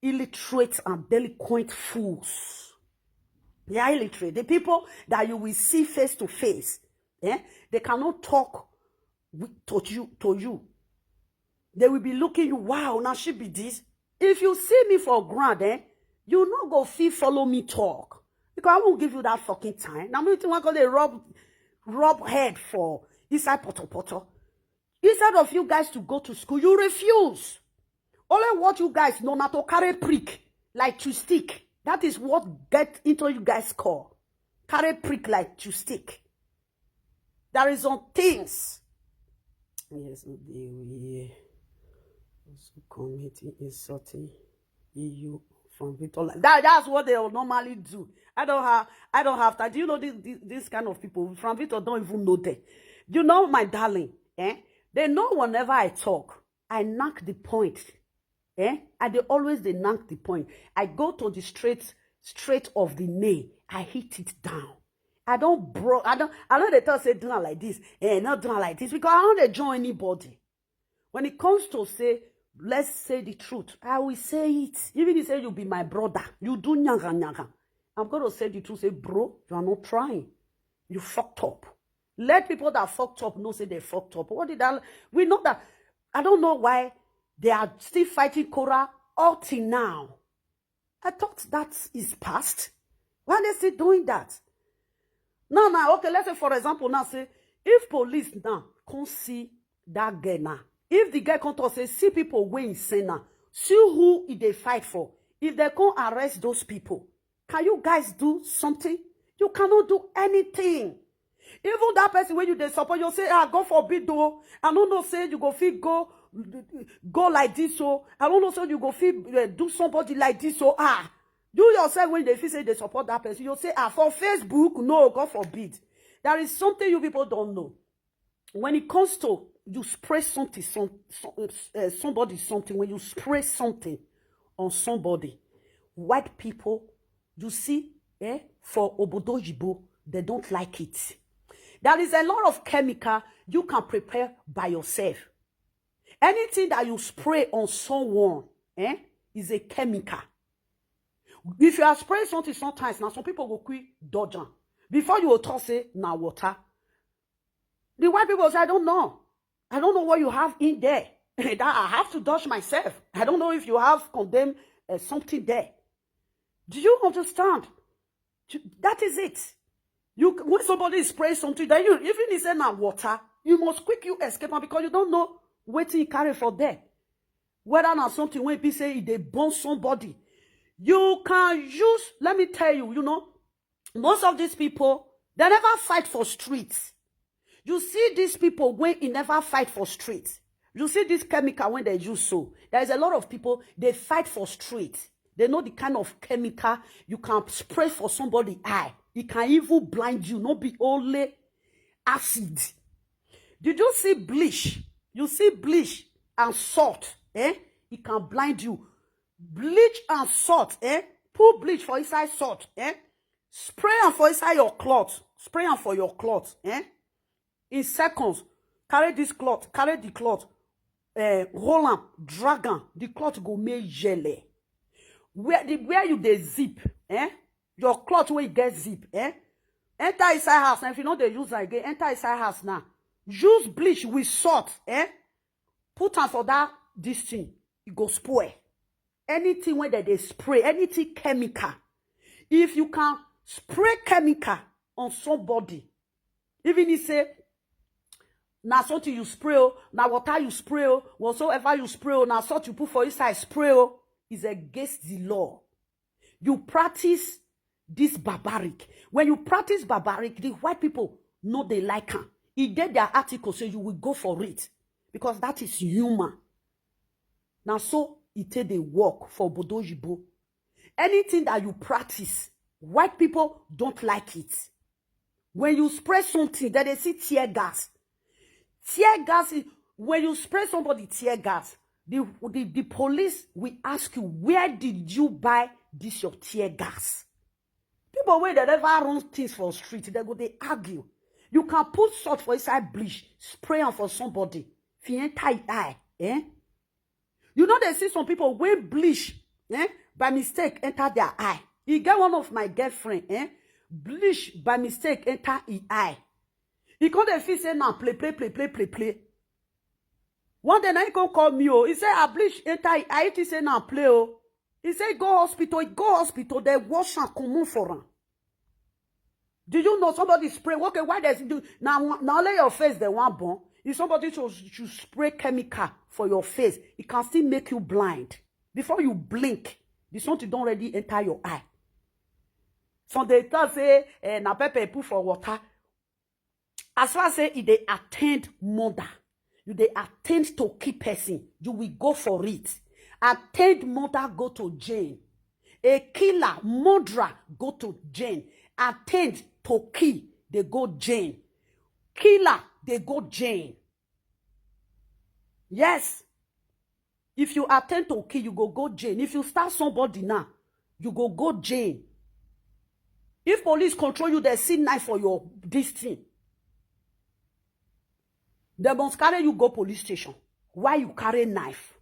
illiterate and delinquent fools. They are illiterate. The people that you will see face to face, eh? They cannot talk with, to you to you. They will be looking you. Wow, now she be this. If you see me for ground, eh? You no go feel follow me talk because I won't give you that fucking time. Now me think one call they rub rub head for inside poto poto. Instead of you guys to go to school, you refuse. Only what you guys know now to carry prick like to stick. That is what get into you guys' core. Carry prick like to stick. There is some things. Yes, they will also commit insulting E U from Victor. That, that's what they will normally do. I don't have I don't have time. Do you know this, this, this kind of people? From Victor don't even know them. You know, my darling, eh? They know whenever I talk, I knock the point. Eh? I they always they knock the point. I go to the straight straight of the nail. I hit it down. I don't bro. I don't. I know they tell say do not like this. Eh, not do not like this because I don't dey join anybody. When it comes to say, let's say the truth, I will say it. Even if you say you be my brother, you do nyaga nyaga. I'm gonna say the truth. Say, bro, you are not trying. You fucked up. Let people that fucked up know say they fucked up. What did I? We know that. I don't know why they are still fighting Korah up till now. I thought that is past. Why are they still doing that? Now, now, okay, let's say for example, now say if police now come see that girl now, if the girl come talk say see people wey insane now, see who e dey fight for. If they come arrest those people, can you guys do something? You cannot do anything. Even that person wey you dey support, you say, ah, God forbid o. I don't know say you go fit go go like this o. I don't know say you go fit uh, do somebody like this o. Ah, you yourself when they feel say they support that person, you say, ah, for Facebook, no, God forbid. There is something you people don't know. When it comes to you spray something, some, some uh, somebody something, when you spray something on somebody, white people, you see, eh, for obodo oyibo, they don't like it. There is a lot of chemical you can prepare by yourself. Anything that you spray on someone, eh, is a chemical. If you are spraying something sometimes, now some people go quick dodge am. Before you will talk say na water. The white people say, I don't know. I don't know what you have in there. That I have to dodge myself. I don't know if you have condemned uh, something there. Do you understand? You- That is it. You when somebody is spraying something, then you even if say na water, you must quick you escape am because you don't know wetin e carry for there. Whether na something wey be say e dey burn somebody, you can use. Let me tell you, you know, most of these people they never fight for streets. You see these people when e never fight for streets. You see this chemical when they use so. There is a lot of people they fight for streets. They know the kind of chemical you can spray for somebody eye. It can even blind you, not be only acid. Did you see bleach? You see bleach and salt, eh? It can blind you. Bleach and salt, eh? Put bleach for inside salt, eh? Spray am for inside your cloth. Spray am for your cloth, eh? In seconds, carry this cloth, carry the cloth, eh, hold am, drag am. The cloth go make yele. Where the where you dey zip, eh? Your cloth wey you get zip, eh? Enter inside house. And if you no dey use am again, enter inside house now. Use bleach with salt, eh? Put am for that this thing, e go spoil. Anything wey dem dey spray, anything chemical, if you can spray chemical on somebody, even if say na something you spray o, na water you spray o, whatsoever you spray o, na salt you put for inside spray o, is against the law. You practice this barbaric. When you practice barbaric, the white people no dey like am. E dey their article say you will go for it because that is human. Na so e take dey work for obodo oyibo. Anything that you practice, white people don't like it. When you spray something, then they see tear gas. Tear gas, is- when you spray somebody tear gas, the, the, the police will ask you, "Where did you buy this your tear gas?" People wey dem never run things for street, dem go dey argue. You can put salt for inside bleach, spray am for somebody. If e enter e eye, eh? You know, they see some people wey bleach, eh, by mistake enter their eye. E get one of my girlfriend, eh, bleach by mistake enter e eye. E come dey feel say na play, play, play, play, play, play. One day, na he come call me, oh. He say, "I bleach enter e eye." He think say na play, oh. He say, "Go hospital, go hospital, they wash am comot for am." Do you know somebody spray? Okay, why there's do now? Now only your face they want burn. If somebody should, should spray chemical for your face, it can still make you blind. Before you blink, the something don't already enter your eye. Some dey talk say, eh, "Na pepper you put for water." As far as say e dey attend murder, you dey attend to kill person, you will go for it. Attend murder, go to jail. A killer, murderer, go to jail. Attend to kill, they go jail. Killer, they go jail. Yes. If you attend to kill, you go go jail. If you stab somebody now, you go go jail. If police control you, they see knife for your this thing. They must carry you go police station. Why you carry knife?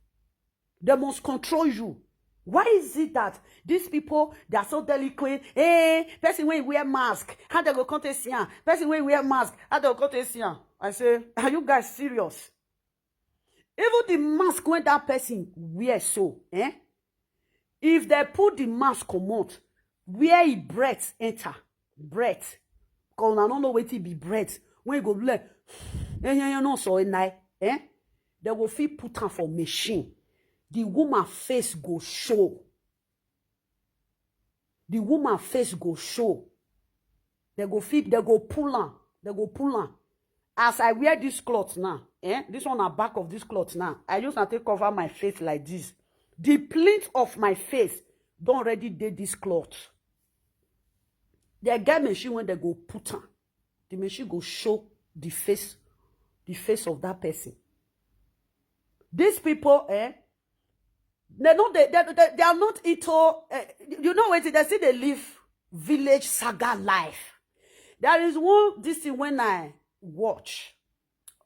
They must control you. Why is it that these people, they are so delicate? Eh, person wey wear mask, how they go come take see am? Person wey wear mask, how they go come take see am? I say, are you guys serious? Even the mask wey that person wear so, eh? If they put the mask comot, where e breath enter, breath, 'cause una no know wetin be breath. When e go be like, eh, eh, eh, no, so, eh, nai, eh? They go fit put am for machine. The woman face go show. The woman face go show. They go fit, they go pull am. They go pull am. As I wear this cloth now, eh? This one na back of this cloth now. I use am take cover my face like this. The plinth of my face don already dey this cloth. They get machine when they go put am. The machine go show the face, the face of that person. These people, eh? They no, they, they, they, they are not into, eh, you know what? They see they live village saga life. There is one this thing when I watch.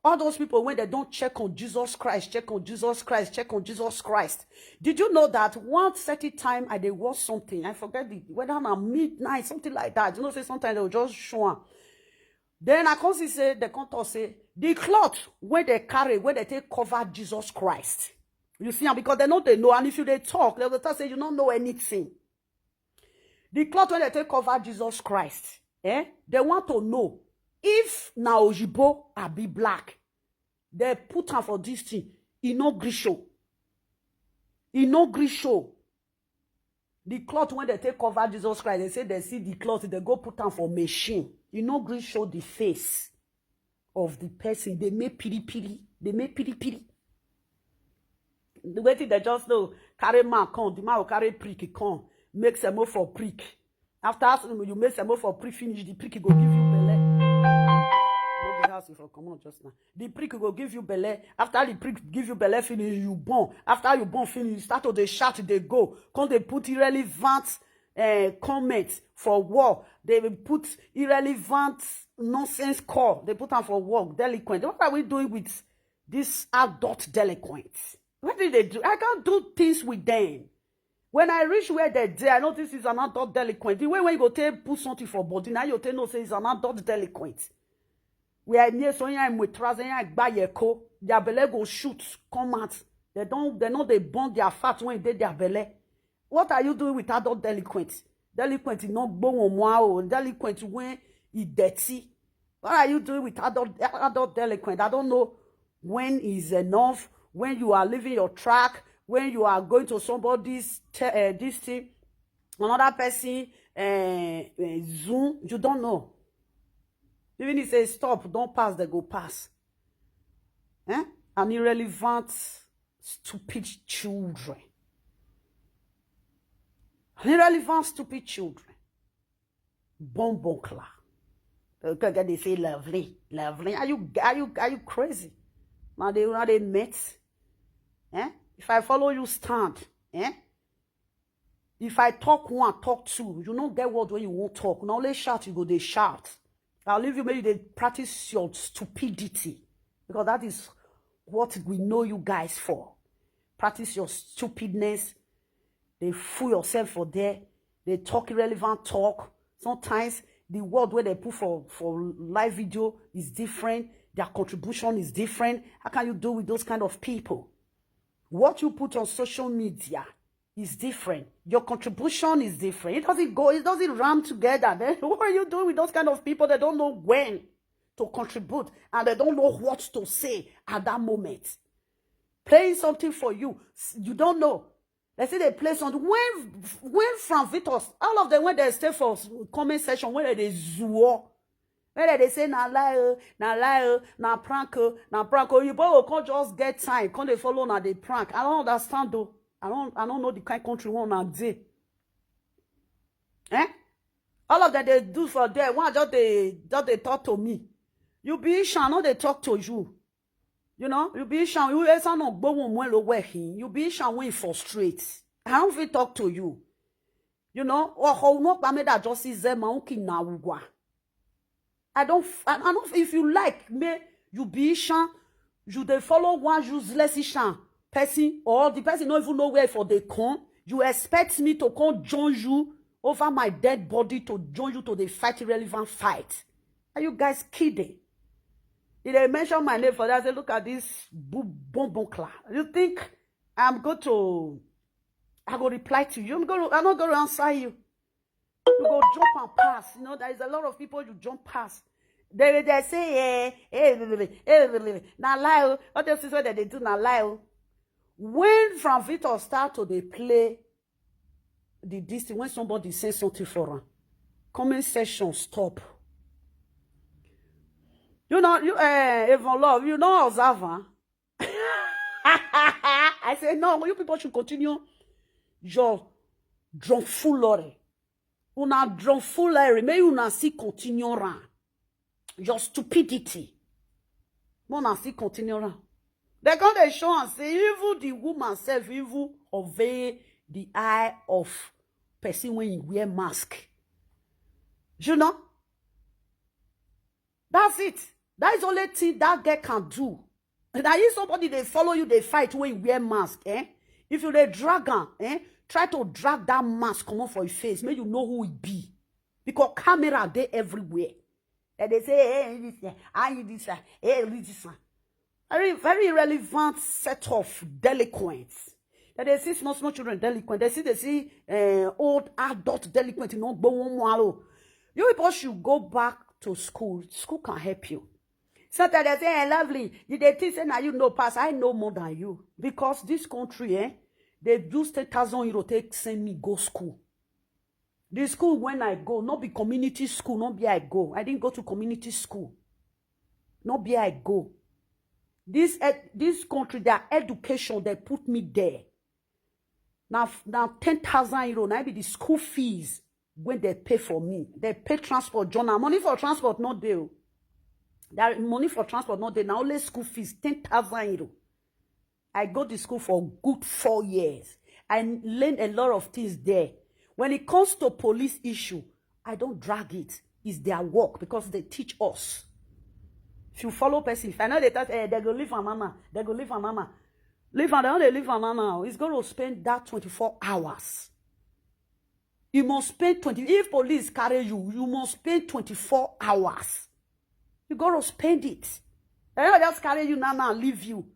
All those people, when they don't check on Jesus Christ, check on Jesus Christ, check on Jesus Christ. Did you know that one certain time I dey watch something? I forget the whether na midnight, something like that. You know, say sometimes they will just show am. Then I come see say they come talk say the cloth wey they carry, wey they take cover Jesus Christ. You see am, because they know they know, and if you dey talk, they will talk say you don't know anything. The cloth wey they take cover Jesus Christ, eh? They want to know if na oyibo abi black. They put am for this thing. E no gree show. E no gree show. The cloth wey they take cover Jesus Christ, they say they see the cloth, they go put am for machine. E no gree show the face of the person. They make piri piri. They make piri piri. The way they just know, carry man come, the man will carry prick come, make some more for prick. After you make some more for prick finish, the prick go give you belle. No be how If you comot just now, the prick go give you belle. After the prick give you belle finish, you born. After you born finish, you start to dey shout, dey go. Come dey put irrelevant uh, comments for wall. They will put irrelevant nonsense call. They put am for work. Delinquent. What are we doing with this adult delinquent? What did they do? I can't do things with them. When I reach where they dey, I know this is an adult delinquent. The way when you go take put something for body, now you take no say it's an adult delinquent. Where near so yeah, with trouser, yeah, buy your co. Their belle go shoot, come out. They don't, they know they burn their fat when they their belle. What are you doing with adult delinquent? Delinquent is not gbowon mo o. Delinquent when he dirty. What are you doing with adult adult delinquent? I don't know when is enough. When you are leaving your track, when you are going to somebody's te- uh, this thing, another person uh, uh, Zoom, you don't know. Even if say stop, don't pass, they go pass. Eh? An irrelevant, stupid children. An irrelevant, stupid children. Bonbon clap. Because they say lovely, lovely. Are you are you are you crazy? Now they now they met. Eh? If I follow you, stand. Eh? If I talk one, talk two, you no get word when you won't talk. Now let's shout, you go they shout. I'll leave you, maybe they practice your stupidity. Because that is what we know you guys for. Practice your stupidness. They fool yourself for there. They talk irrelevant talk. Sometimes the word where they put for, for live video is different. Their contribution is different. How can you deal with those kind of people? What you put on social media is different. Your contribution is different. It doesn't go, it doesn't run together. Then what are you doing with those kind of people that don't know when to contribute and they don't know what to say at that moment? Playing something for you, s- you don't know. They say they play something. When when Frank Vitos, all of them when they stay for s- comment section, when they zuo, when they say na lie, oh, na lie, oh, na prank, oh, na prank, oh, you boy come just get time, come they follow na the prank. I don't understand though. I don't I don't know the kind country one na dey. Eh? All of them they do for there. One just they just they talk to me. You be Ishan, no they talk to you. You know, you be Ishan, you esa no gbowon mo lo wehin. You be Ishan when frustrate. I don't fit talk to you. You know, or how no pa me that just is there my own king na uwa. I don't, f- I, I don't, if you like, me, you be Ishan, you they follow one useless Ishan person, or the person don't even know where for they come. You expect me to come join you over my dead body to join you to the fight irrelevant fight. Are you guys kidding? If they mention my name for that, say, look at this bu- bonbon clap. You think I'm going to, I go reply to you? I'm going to, I'm not going to answer you. You go jump and pass. You know, there is a lot of people you jump past. They they say, eh, eh, eh, eh, eh, eh. Na lie. Oh. All those things that they do, na lie. Oh. When Frank Victor start to they play the this thing, when somebody says something for him, comment section stop. You know, you uh, even love, you know, observer. I say no, you people should continue your drunk foolery. Una drunk foolery, may una see continue run. Your stupidity. May una see continue run. They come they show and say, even the woman self, even obey the eye of person when you wear mask. You know? That's it. That is only thing that girl can do. Now if somebody they follow you, they fight when you wear mask, eh? If you they drag her, eh? Try to drag that mask come off for your face. Make you know who it be. Because camera they everywhere. And they say, hey, this, eh, I this, eh, hey, this one. Very, very relevant set of delinquents. That they see small, small children delinquent. They see, they see uh, old adult delinquent. You know, but one more. You people should go back to school. School can help you. Sometimes they say, hey, lovely. You they think say now you know pass. I know more than you because this country, eh, they use ten thousand euro take send me go school. The school when I go, not be community school, not be I go. I didn't go to community school. Not be I go. This ed- this country, their education, they put me there. Now now ten thousand euro, now be the school fees when they pay for me. They pay transport, Jonah. Money for transport, not there. That money for transport not there. Now only school fees, ten thousand euro. I go to school for good four years. I learned a lot of things there. When it comes to police issue, I don't drag it. It's their work because they teach us. If you follow person, if I know they talk, eh, they go leave a mama, they go leave a mama. Leave and they leave a mama. It's going to spend that twenty-four hours. You must spend twenty. If police carry you, you must spend twenty-four hours. You got to spend it. They don't just carry you now, now leave you.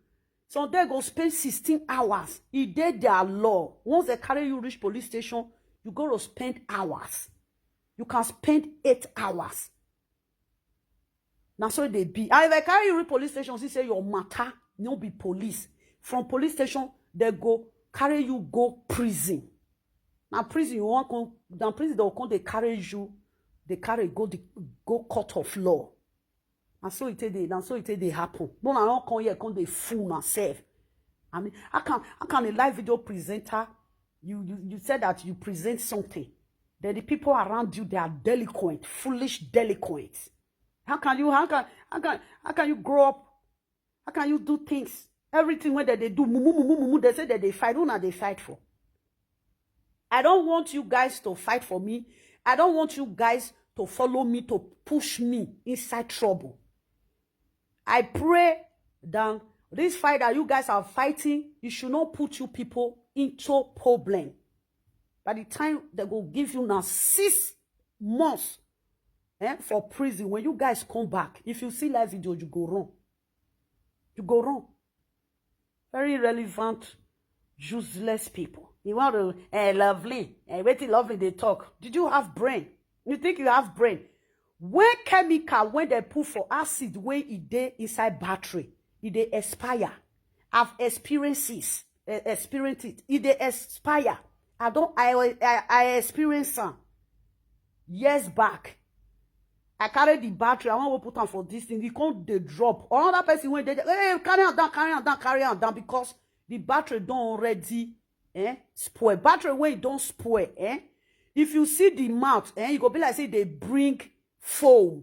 Some they go spend sixteen hours. It dey their law. Once they carry you reach police station, you got to spend hours. You can spend eight hours. Now so they be. And if I carry you reach police station, see say your matter no be police. From police station, they go carry you go prison. Now prison you want come. Now prison they will come. They carry you. They carry go the go court of law. And so it take dey. Now so it take dey happen. No, I don't come here come dey fool myself. I mean, I can I can a live video presenter. You you you said that you present something. Then the people around you, they are delinquent, foolish delinquents. How can you how can how can how can you grow up? How can you do things? Everything when they, they do, mumu, mumu, mumu, they say that they fight. Who na they fight for? I don't want you guys to fight for me. I don't want you guys to follow me, to push me inside trouble. I pray that this fight that you guys are fighting, it should not put you people into problem. By the time they go give you now six months, eh, for prison, when you guys come back, if you see live video, you go run. You go run. Very irrelevant, useless people. You want to, eh, lovely, eh, wait till lovely they talk. Did you have brain? You think you have brain? When chemical, when they put for acid, when it dey inside battery, it dey expire. I've experienced it. Eh, experienced it. It dey expire. I don't. I I, I experience am years back. I carry the battery. I want to put am for this thing. E come dey drop. Another person wey dey there, hey, carry am down, carry am down, carry am down, because the battery don already, eh, spoil. Battery wey don spoil, eh? If you see the mouth, eh, you go be like say they bring foam.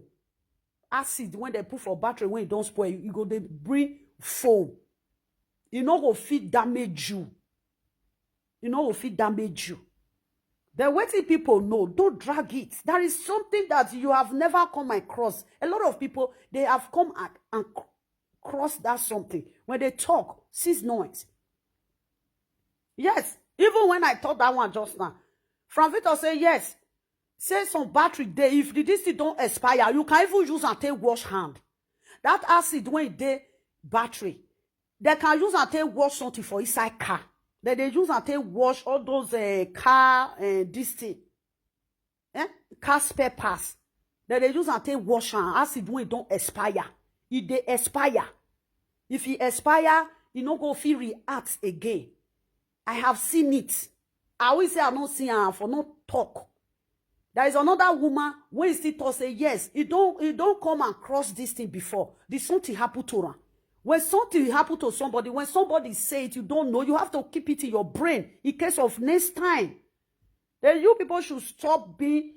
Acid when they put for battery when e don spoil, you go dey bring foam. E no go fit damage you. E no go fit damage you. Then wetin people know, don't drag it. There is something that you have never come across. A lot of people, they have come and, and cr- cross that something. When they talk, cease noise. Yes, even when I thought that one just now, Frank Victor say yes. Say some battery dey, if the this thing don expire, you can even use and take wash hand. That acid when e dey battery, they can use and take wash something for inside car. Then they use and take wash all those, eh, car, eh, this thing, eh, car spare parts. Then they use and take wash am. Acid when e don expire, e dey expire. If e expire, e no go fit react again. I have seen it. I will say I no see am for no talk. There is another woman wey still talk say yes, e don e don come and cross this thing before. The something happen to am. When something happen to somebody, when somebody say it, you don't know. You have to keep it in your brain in case of next time. Then you people should stop being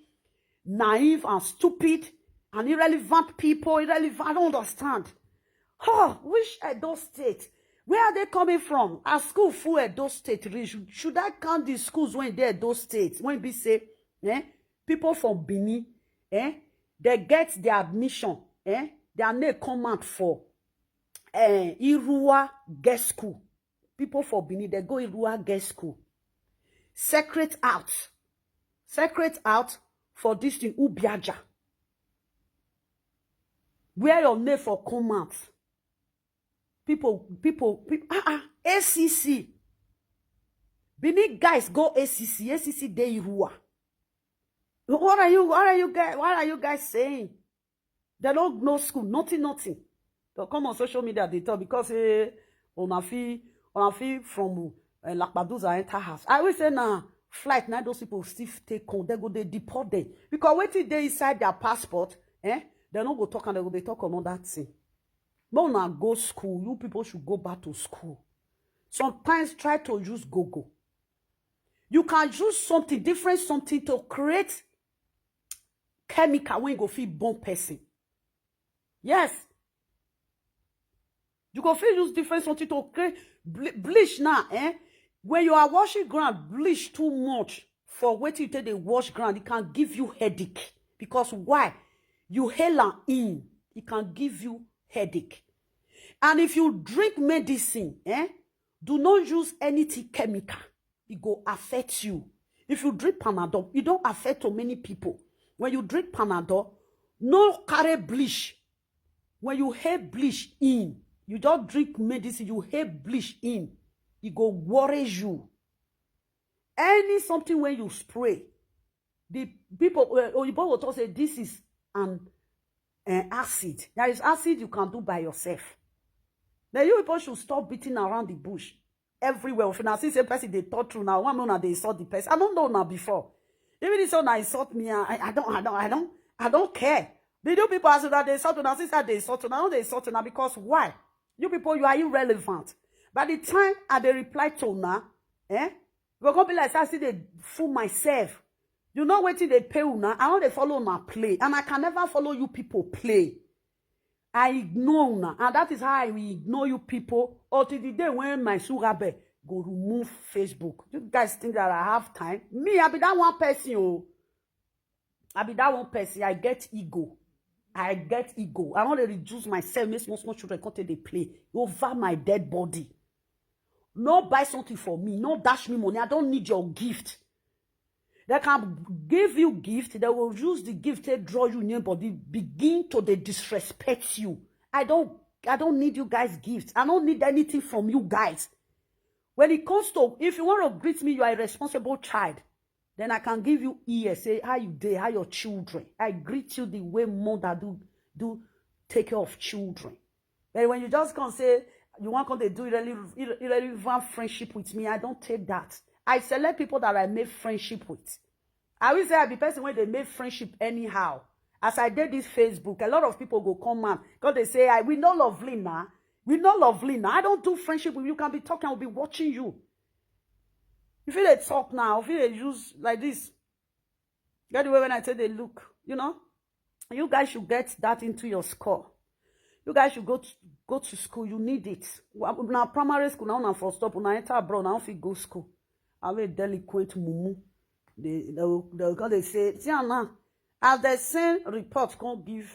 naive and stupid and irrelevant people. Irrelevant. I don't understand. Huh, which Edo State? Where are they coming from? Are school full Edo State reach? Should I count the schools when they Edo State? When we say, eh, people from Benin, eh, they get their admission, eh, their name come out for, eh, Irua Girls School. People for Benin, they go Irua Girls School. Secret out. Secret out for this thing, Ubiaja. Where your name for come out? People, people, people, ah, ah, A C C. Benin guys go A C C, A C C dey Irua. What are you, what are you guys, what are you guys saying? They don't know school, nothing, nothing. They come on social media, they talk because, eh, una fit, una fit from, eh, Lapaduza enter house. I will say na flight, na those people still take on. They go, they deport them. Because wetin dey inside their passport, eh? They no go talk and they go, they talk another thing. But una go school, you people should go back to school. Sometimes try to use Google. You can use something, different something to create chemical when you go fit burn person. Yes, You go fit use different something to create ble- bleach now, eh? When you are washing ground, bleach too much for wetin you take dey wash ground, it can give you headache. Because why? You hail am in, it can give you headache. And if you drink medicine, eh? Do not use anything chemical. It go affect you. If you drink Panadol, e don affect to many people. When you drink Panadol, no carry bleach. When you hail bleach in, you just drink medicine, you hail bleach in, e go worry you. Any something when you spray, the people, uh, oyibo go talk say this is an, an acid. There is acid you can do by yourself. Now you people should stop beating around the bush everywhere. If una see say person dey talk true now, one make una dey insult the person. I don't know now before. Even if una insult me, I, I don't, I don't, I don't, I don't care. The new people as una dey insult una, see say I dey insult una, I no dey insult una because why? You people, you are irrelevant. By the time I dey reply to una, eh, e go come be like say I still dey fool myself. You know wetin dey pay una? I no dey follow una play, and I can never follow you people play. I ignore una, and that is how I will ignore you people until the day when my sugar bear go remove Facebook. You guys think that I have time? Me, I be that one person. Oh, I be that one person. I get ego. I get ego. I want to reduce myself, make small small children come take dey play over my dead body. No buy something for me. No dash me money. I don't need your gift. They can give you gift. They will use the gift to draw you near body. Begin to dey disrespect you. I don't. I don't need you guys' gift. I don't need anything from you guys. When it comes to, if you want to greet me, you are a responsible child. Then I can give you ear, say how you dey, how your children. I greet you the way mother do do take care of children. But when you just come say you want come dey do irrele- irre- irrelevant friendship with me, I don't take that. I select people that I make friendship with. I will say I be person wey dey make friendship anyhow. As I did this Facebook, a lot of people go come out because they say, "I, we know Lovely now. We know Lovely now." I don't do friendship with you. You can be talking, I'll be watching you. If you dey talk now, if you dey use like this, get the way when I say they look, you know, you guys should get that into your score. You guys should go to, go to school. You need it. Now primary school now, now for stop. Now enter abroad, now fit go school. I will delinquent mumu. They they will, they will come, they say, see am now. As they send report, come give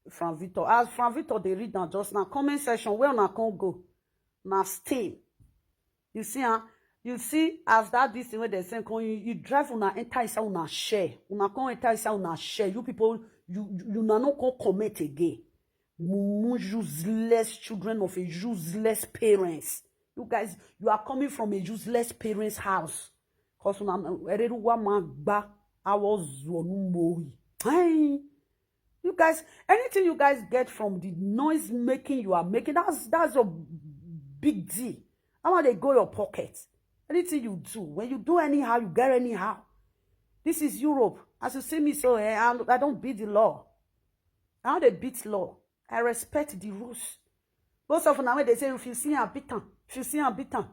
Frank Victor. As Frank Victor they read now just now comment section where una come go. Now stain. You see, huh? You see, as that this thing where they send come, you, you drive una enter inside una share. Una come enter inside una share. You people, you you una no come comment again. Mumu, useless children of a useless parents. You guys, you are coming from a useless parents' house. Cause una ereruwa magba awozuonumori. Hey, you guys, anything you guys get from the noise making you are making, that's that's a big deal. I want they go your pocket. Anything you do, when you do anyhow, you get anyhow. This is Europe. As you see me so, eh, I, I don't beat the law. I don't dey beat law. I respect the rules. Most of them, when they say, if you see a beat am, if you see a beat am,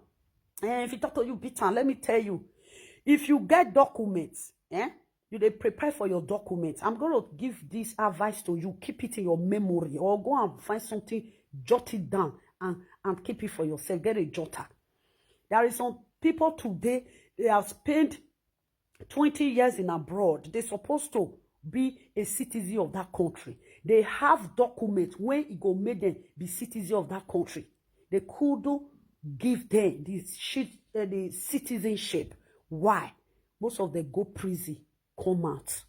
eh, if you talk to you, beat am, let me tell you, if you get documents, eh, you dey prepare for your documents. I'm going to give this advice to you. Keep it in your memory or go and find something, jot it down and, and keep it for yourself. Get a jotter. There is some people today, they have spent twenty years in abroad. They supposed to be a citizen of that country. They have documents when it go make them be citizen of that country. They couldn't give them the shit, uh, the citizenship. Why? Most of them go prison, come out.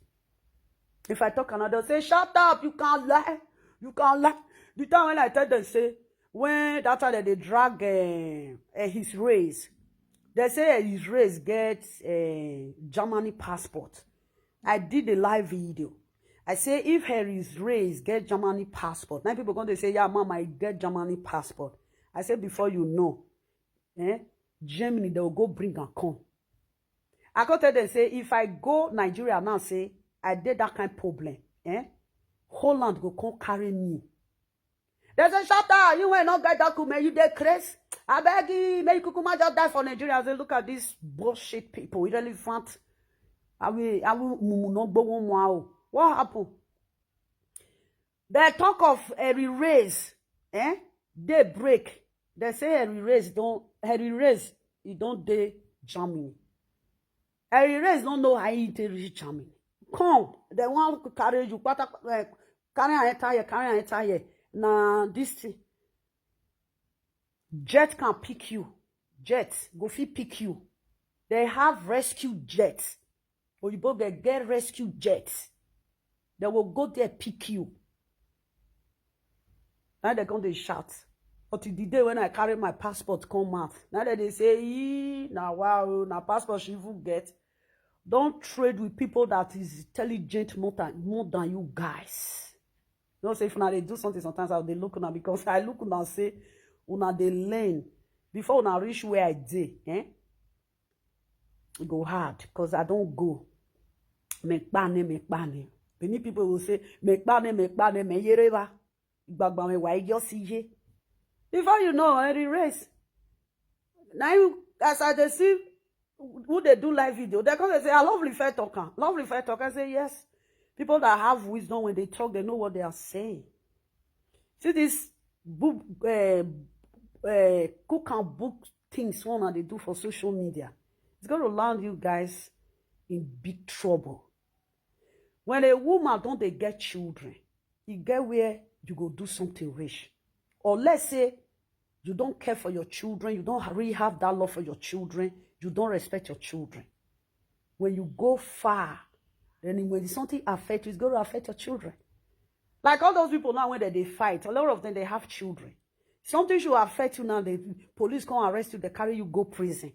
If I talk another, they'll say, "Shut up, you can't lie. You can't lie." The time when I tell them, say, when that time that they drag uh, uh, his race, they say uh, his race gets uh, Germany passport. I did a live video. I say if Harry's race get Germany passport, now people going to say, "Yeah, mama, I get Germany passport." I say, "Before you know, eh, Germany, they will go bring and come." I go tell them, say, if I go Nigeria now, say, I did that kind of problem, eh? Holland go come carry me. They say, "Shut up, you will not get document, you dey craze. I beg you, may you kukuma just die for Nigeria." I say, "Look at these bullshit people, irrelevant. I will, I will, mumu no go one wow. What happened?" They talk of a race, eh? Day break, they say Harry Race don Harry Race, he don dey Germany. Harry Race don't know how he dey reach Germany. Come, they want to carry you, pata, eh, carry am enter here, carry am enter here. Na this thing, jet can pick you. Jet go fit pick you. They have rescue jet. Oyibo get get rescue jet. They will go there pick you. Now they come dey shout. But the day when I carry my passport come out, now that they say, "Ee, na wow, na passport she even get." Don't trade with people that is intelligent more than, more than you guys. You know, say if una dey do something, sometimes I dey look una, because I look una say una dey learn. Before una reach where I dey, eh? E go hard, because I don't go. Mekpane, mekpane. Many people will say, "Mekpane, mekpane, meyereba." Igbagba me wa ijo si ye. Before you know, Harry Race. Now you, as I dey see who they do live video, they come dey say, "Ah, Lovely Fair Talker. Lovely Fair Talker." I say, "Yes." People that have wisdom, when they talk, they know what they are saying. See this book, uh, uh, cook and book things one they do for social media. It's going to land you guys in big trouble. When a woman don't they get children, you get where you go do something rich. Or let's say you don't care for your children, you don't really have that love for your children, you don't respect your children. When you go far, then when something affects you, it's going to affect your children. Like all those people now, when they, they fight, a lot of them, they have children. Something should affect you now, the police come arrest you, they carry you, go prison.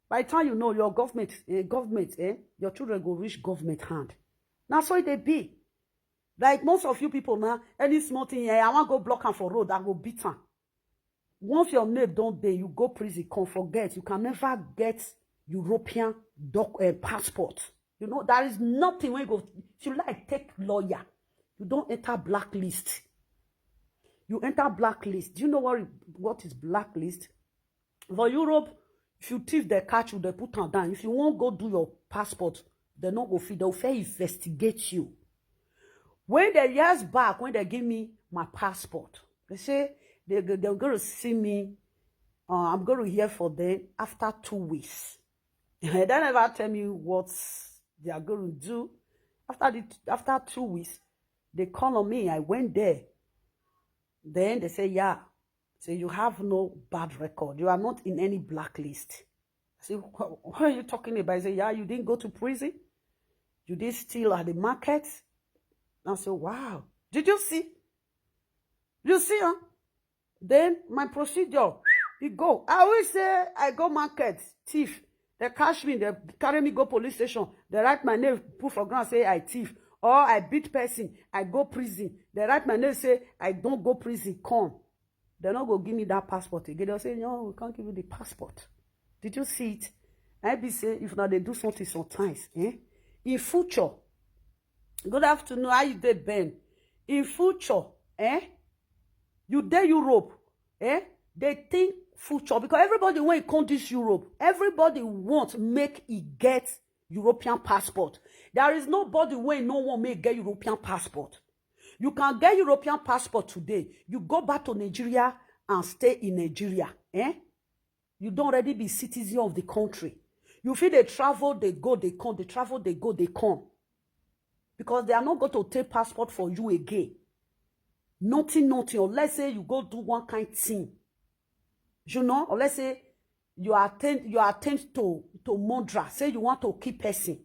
By the time you know, your government, eh, government, eh, your children go reach government hand. Now, so they be. Like most of you people now, any small thing, eh, I want go block am for road, I go beat am. Once your name don't dey, you go prison, can't forget. You can never get European doc, eh, passport. You know, there is nothing when you go, if you like, take lawyer. You don't enter blacklist. You enter blacklist. Do you know what, what is blacklist? For Europe, if you thief, they catch you, they put am down. If you won't go do your passport, they not go fit, they'll fair investigate you. When the years back, when they give me my passport, they say they, they're going to see me. Uh, I'm going to hear for them after two weeks. They never tell me what they are going to do. After the, after two weeks, they call on me. I went there. Then they say, "Yeah, so you have no bad record. You are not in any blacklist." I say, "Wh- what are you talking about?" He say, "Yeah, you didn't go to prison. You did steal at the market." I say, "Wow. Did you see? You see, huh?" Then my procedure, e go. I always say I go market, thief. They catch me, they carry me go police station. They write my name, put for ground, say I thief. Or I beat person, I go prison. They write my name, say I don't go prison, come. They not go give me that passport again. They'll say, "No, we can't give you the passport." Did you see it? I be say, if now they do something sometimes, eh? In future, good afternoon, how you dey, Ben? In future, eh? You dey Europe, eh? They think future, because everybody when e come this Europe, everybody want make e get European passport. There is nobody when no one may get European passport. You can get European passport today. You go back to Nigeria and stay in Nigeria, eh? You don't already be citizen of the country. You feel they travel, they go, they come, they travel, they go, they come. Because they are not going to take passport for you again. Nothing, nothing, unless say you go do one kind thing. You know, unless say you attempt, you attempt to, to murder, say you want to kill person.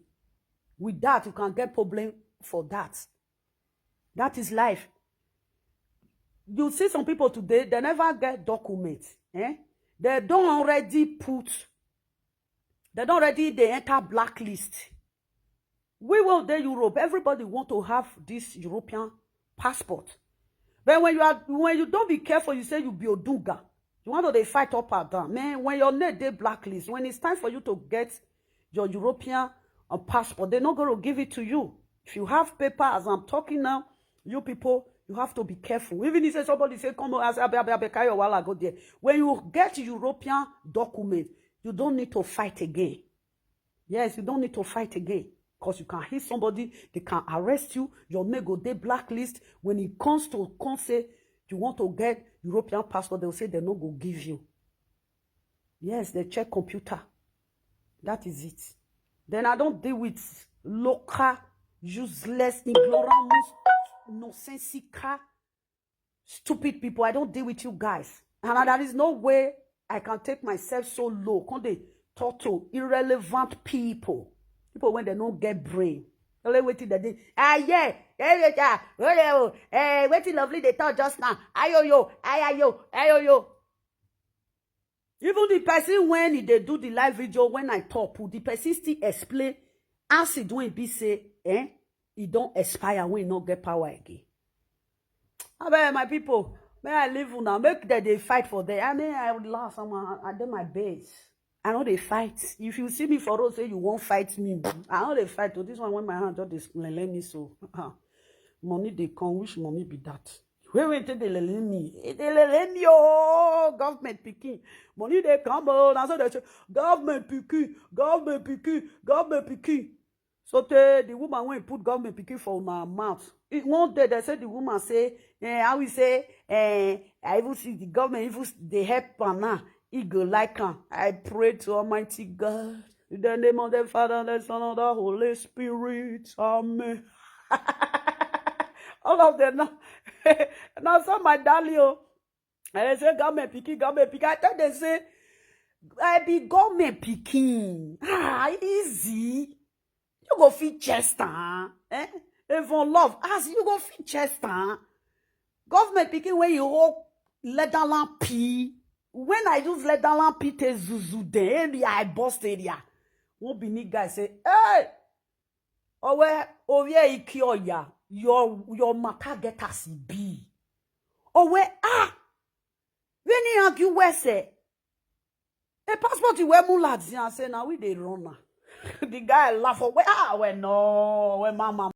With that, you can get problem for that. That is life. You see some people today, they never get documents. Eh? They don't already put, they don't already, they enter blacklist. We will dey Europe. Everybody want to have this European passport. But when you are, when you don't be careful, you say you be Odunga. You want to dey fight up and down. Man, when your name dey blacklist, when it's time for you to get your European, uh, passport, they're not going to give it to you. If you have paper, as I'm talking now, you people, you have to be careful. Even if say somebody say, "Come on," I say, "Abe, abe, abe, carry your wala go there." When you get European document, you don't need to fight again. Yes, you don't need to fight again. Because you can hit somebody, they can arrest you, your name go dey blacklist. When it comes to come say, You want to get European passport, they will say they no go give you. Yes, they check computer. That is it. Then I don't deal with local, useless, ignoramus, nonsensical, stupid people. I don't deal with you guys. And there is no way I can take myself so low. Come they talk to irrelevant people. People when they don't get brain. Only waiting that they ah yeah, yeah, yeah, yeah, oh, yeah, oh, eh, waiting lovely they talk just now. Ayo yo, ayo yo, ayo yo. Even the person when he they do the live video when I talk, the person still explain as he doing be say, eh, he don't expire when he not get power again. I bet my people, may I leave now. Make that they fight for them. I mean, I would laugh someone. I do my best. I know they fight. If you see me for road, say you won't fight me. I know they fight. To this one when my hand just dey let me so. Money they come, which money be that? Where wait till they lele me? Eh, they lele me oh, government picking. Money they come oh, now so they say government picking, government picking, government picking. So tey the woman when put government picking for my mouth. It one day they say the woman say, eh, how we say, eh, I even see the government even they help am now. He go like am. I pray to Almighty God. In the name of the Father, the Son, and the Holy Spirit. Amen. All of them now. Now so my darling, oh, and they say government picking, government picking. I tell them say, I be government picking. Ah, easy. You go fit chest am. Eh? Even love, as you go fit chest am. Government picking when you hold leatherland P. When I use leatherland P take zuzu them, area I bust area. One Benin guy say, hey, owe, owe iki oya, your your matter get as e be. Owe ah, when he argue where say, a passport you wear mulat and say now we dey run am. The guy laugh owe ah, well no, well mama.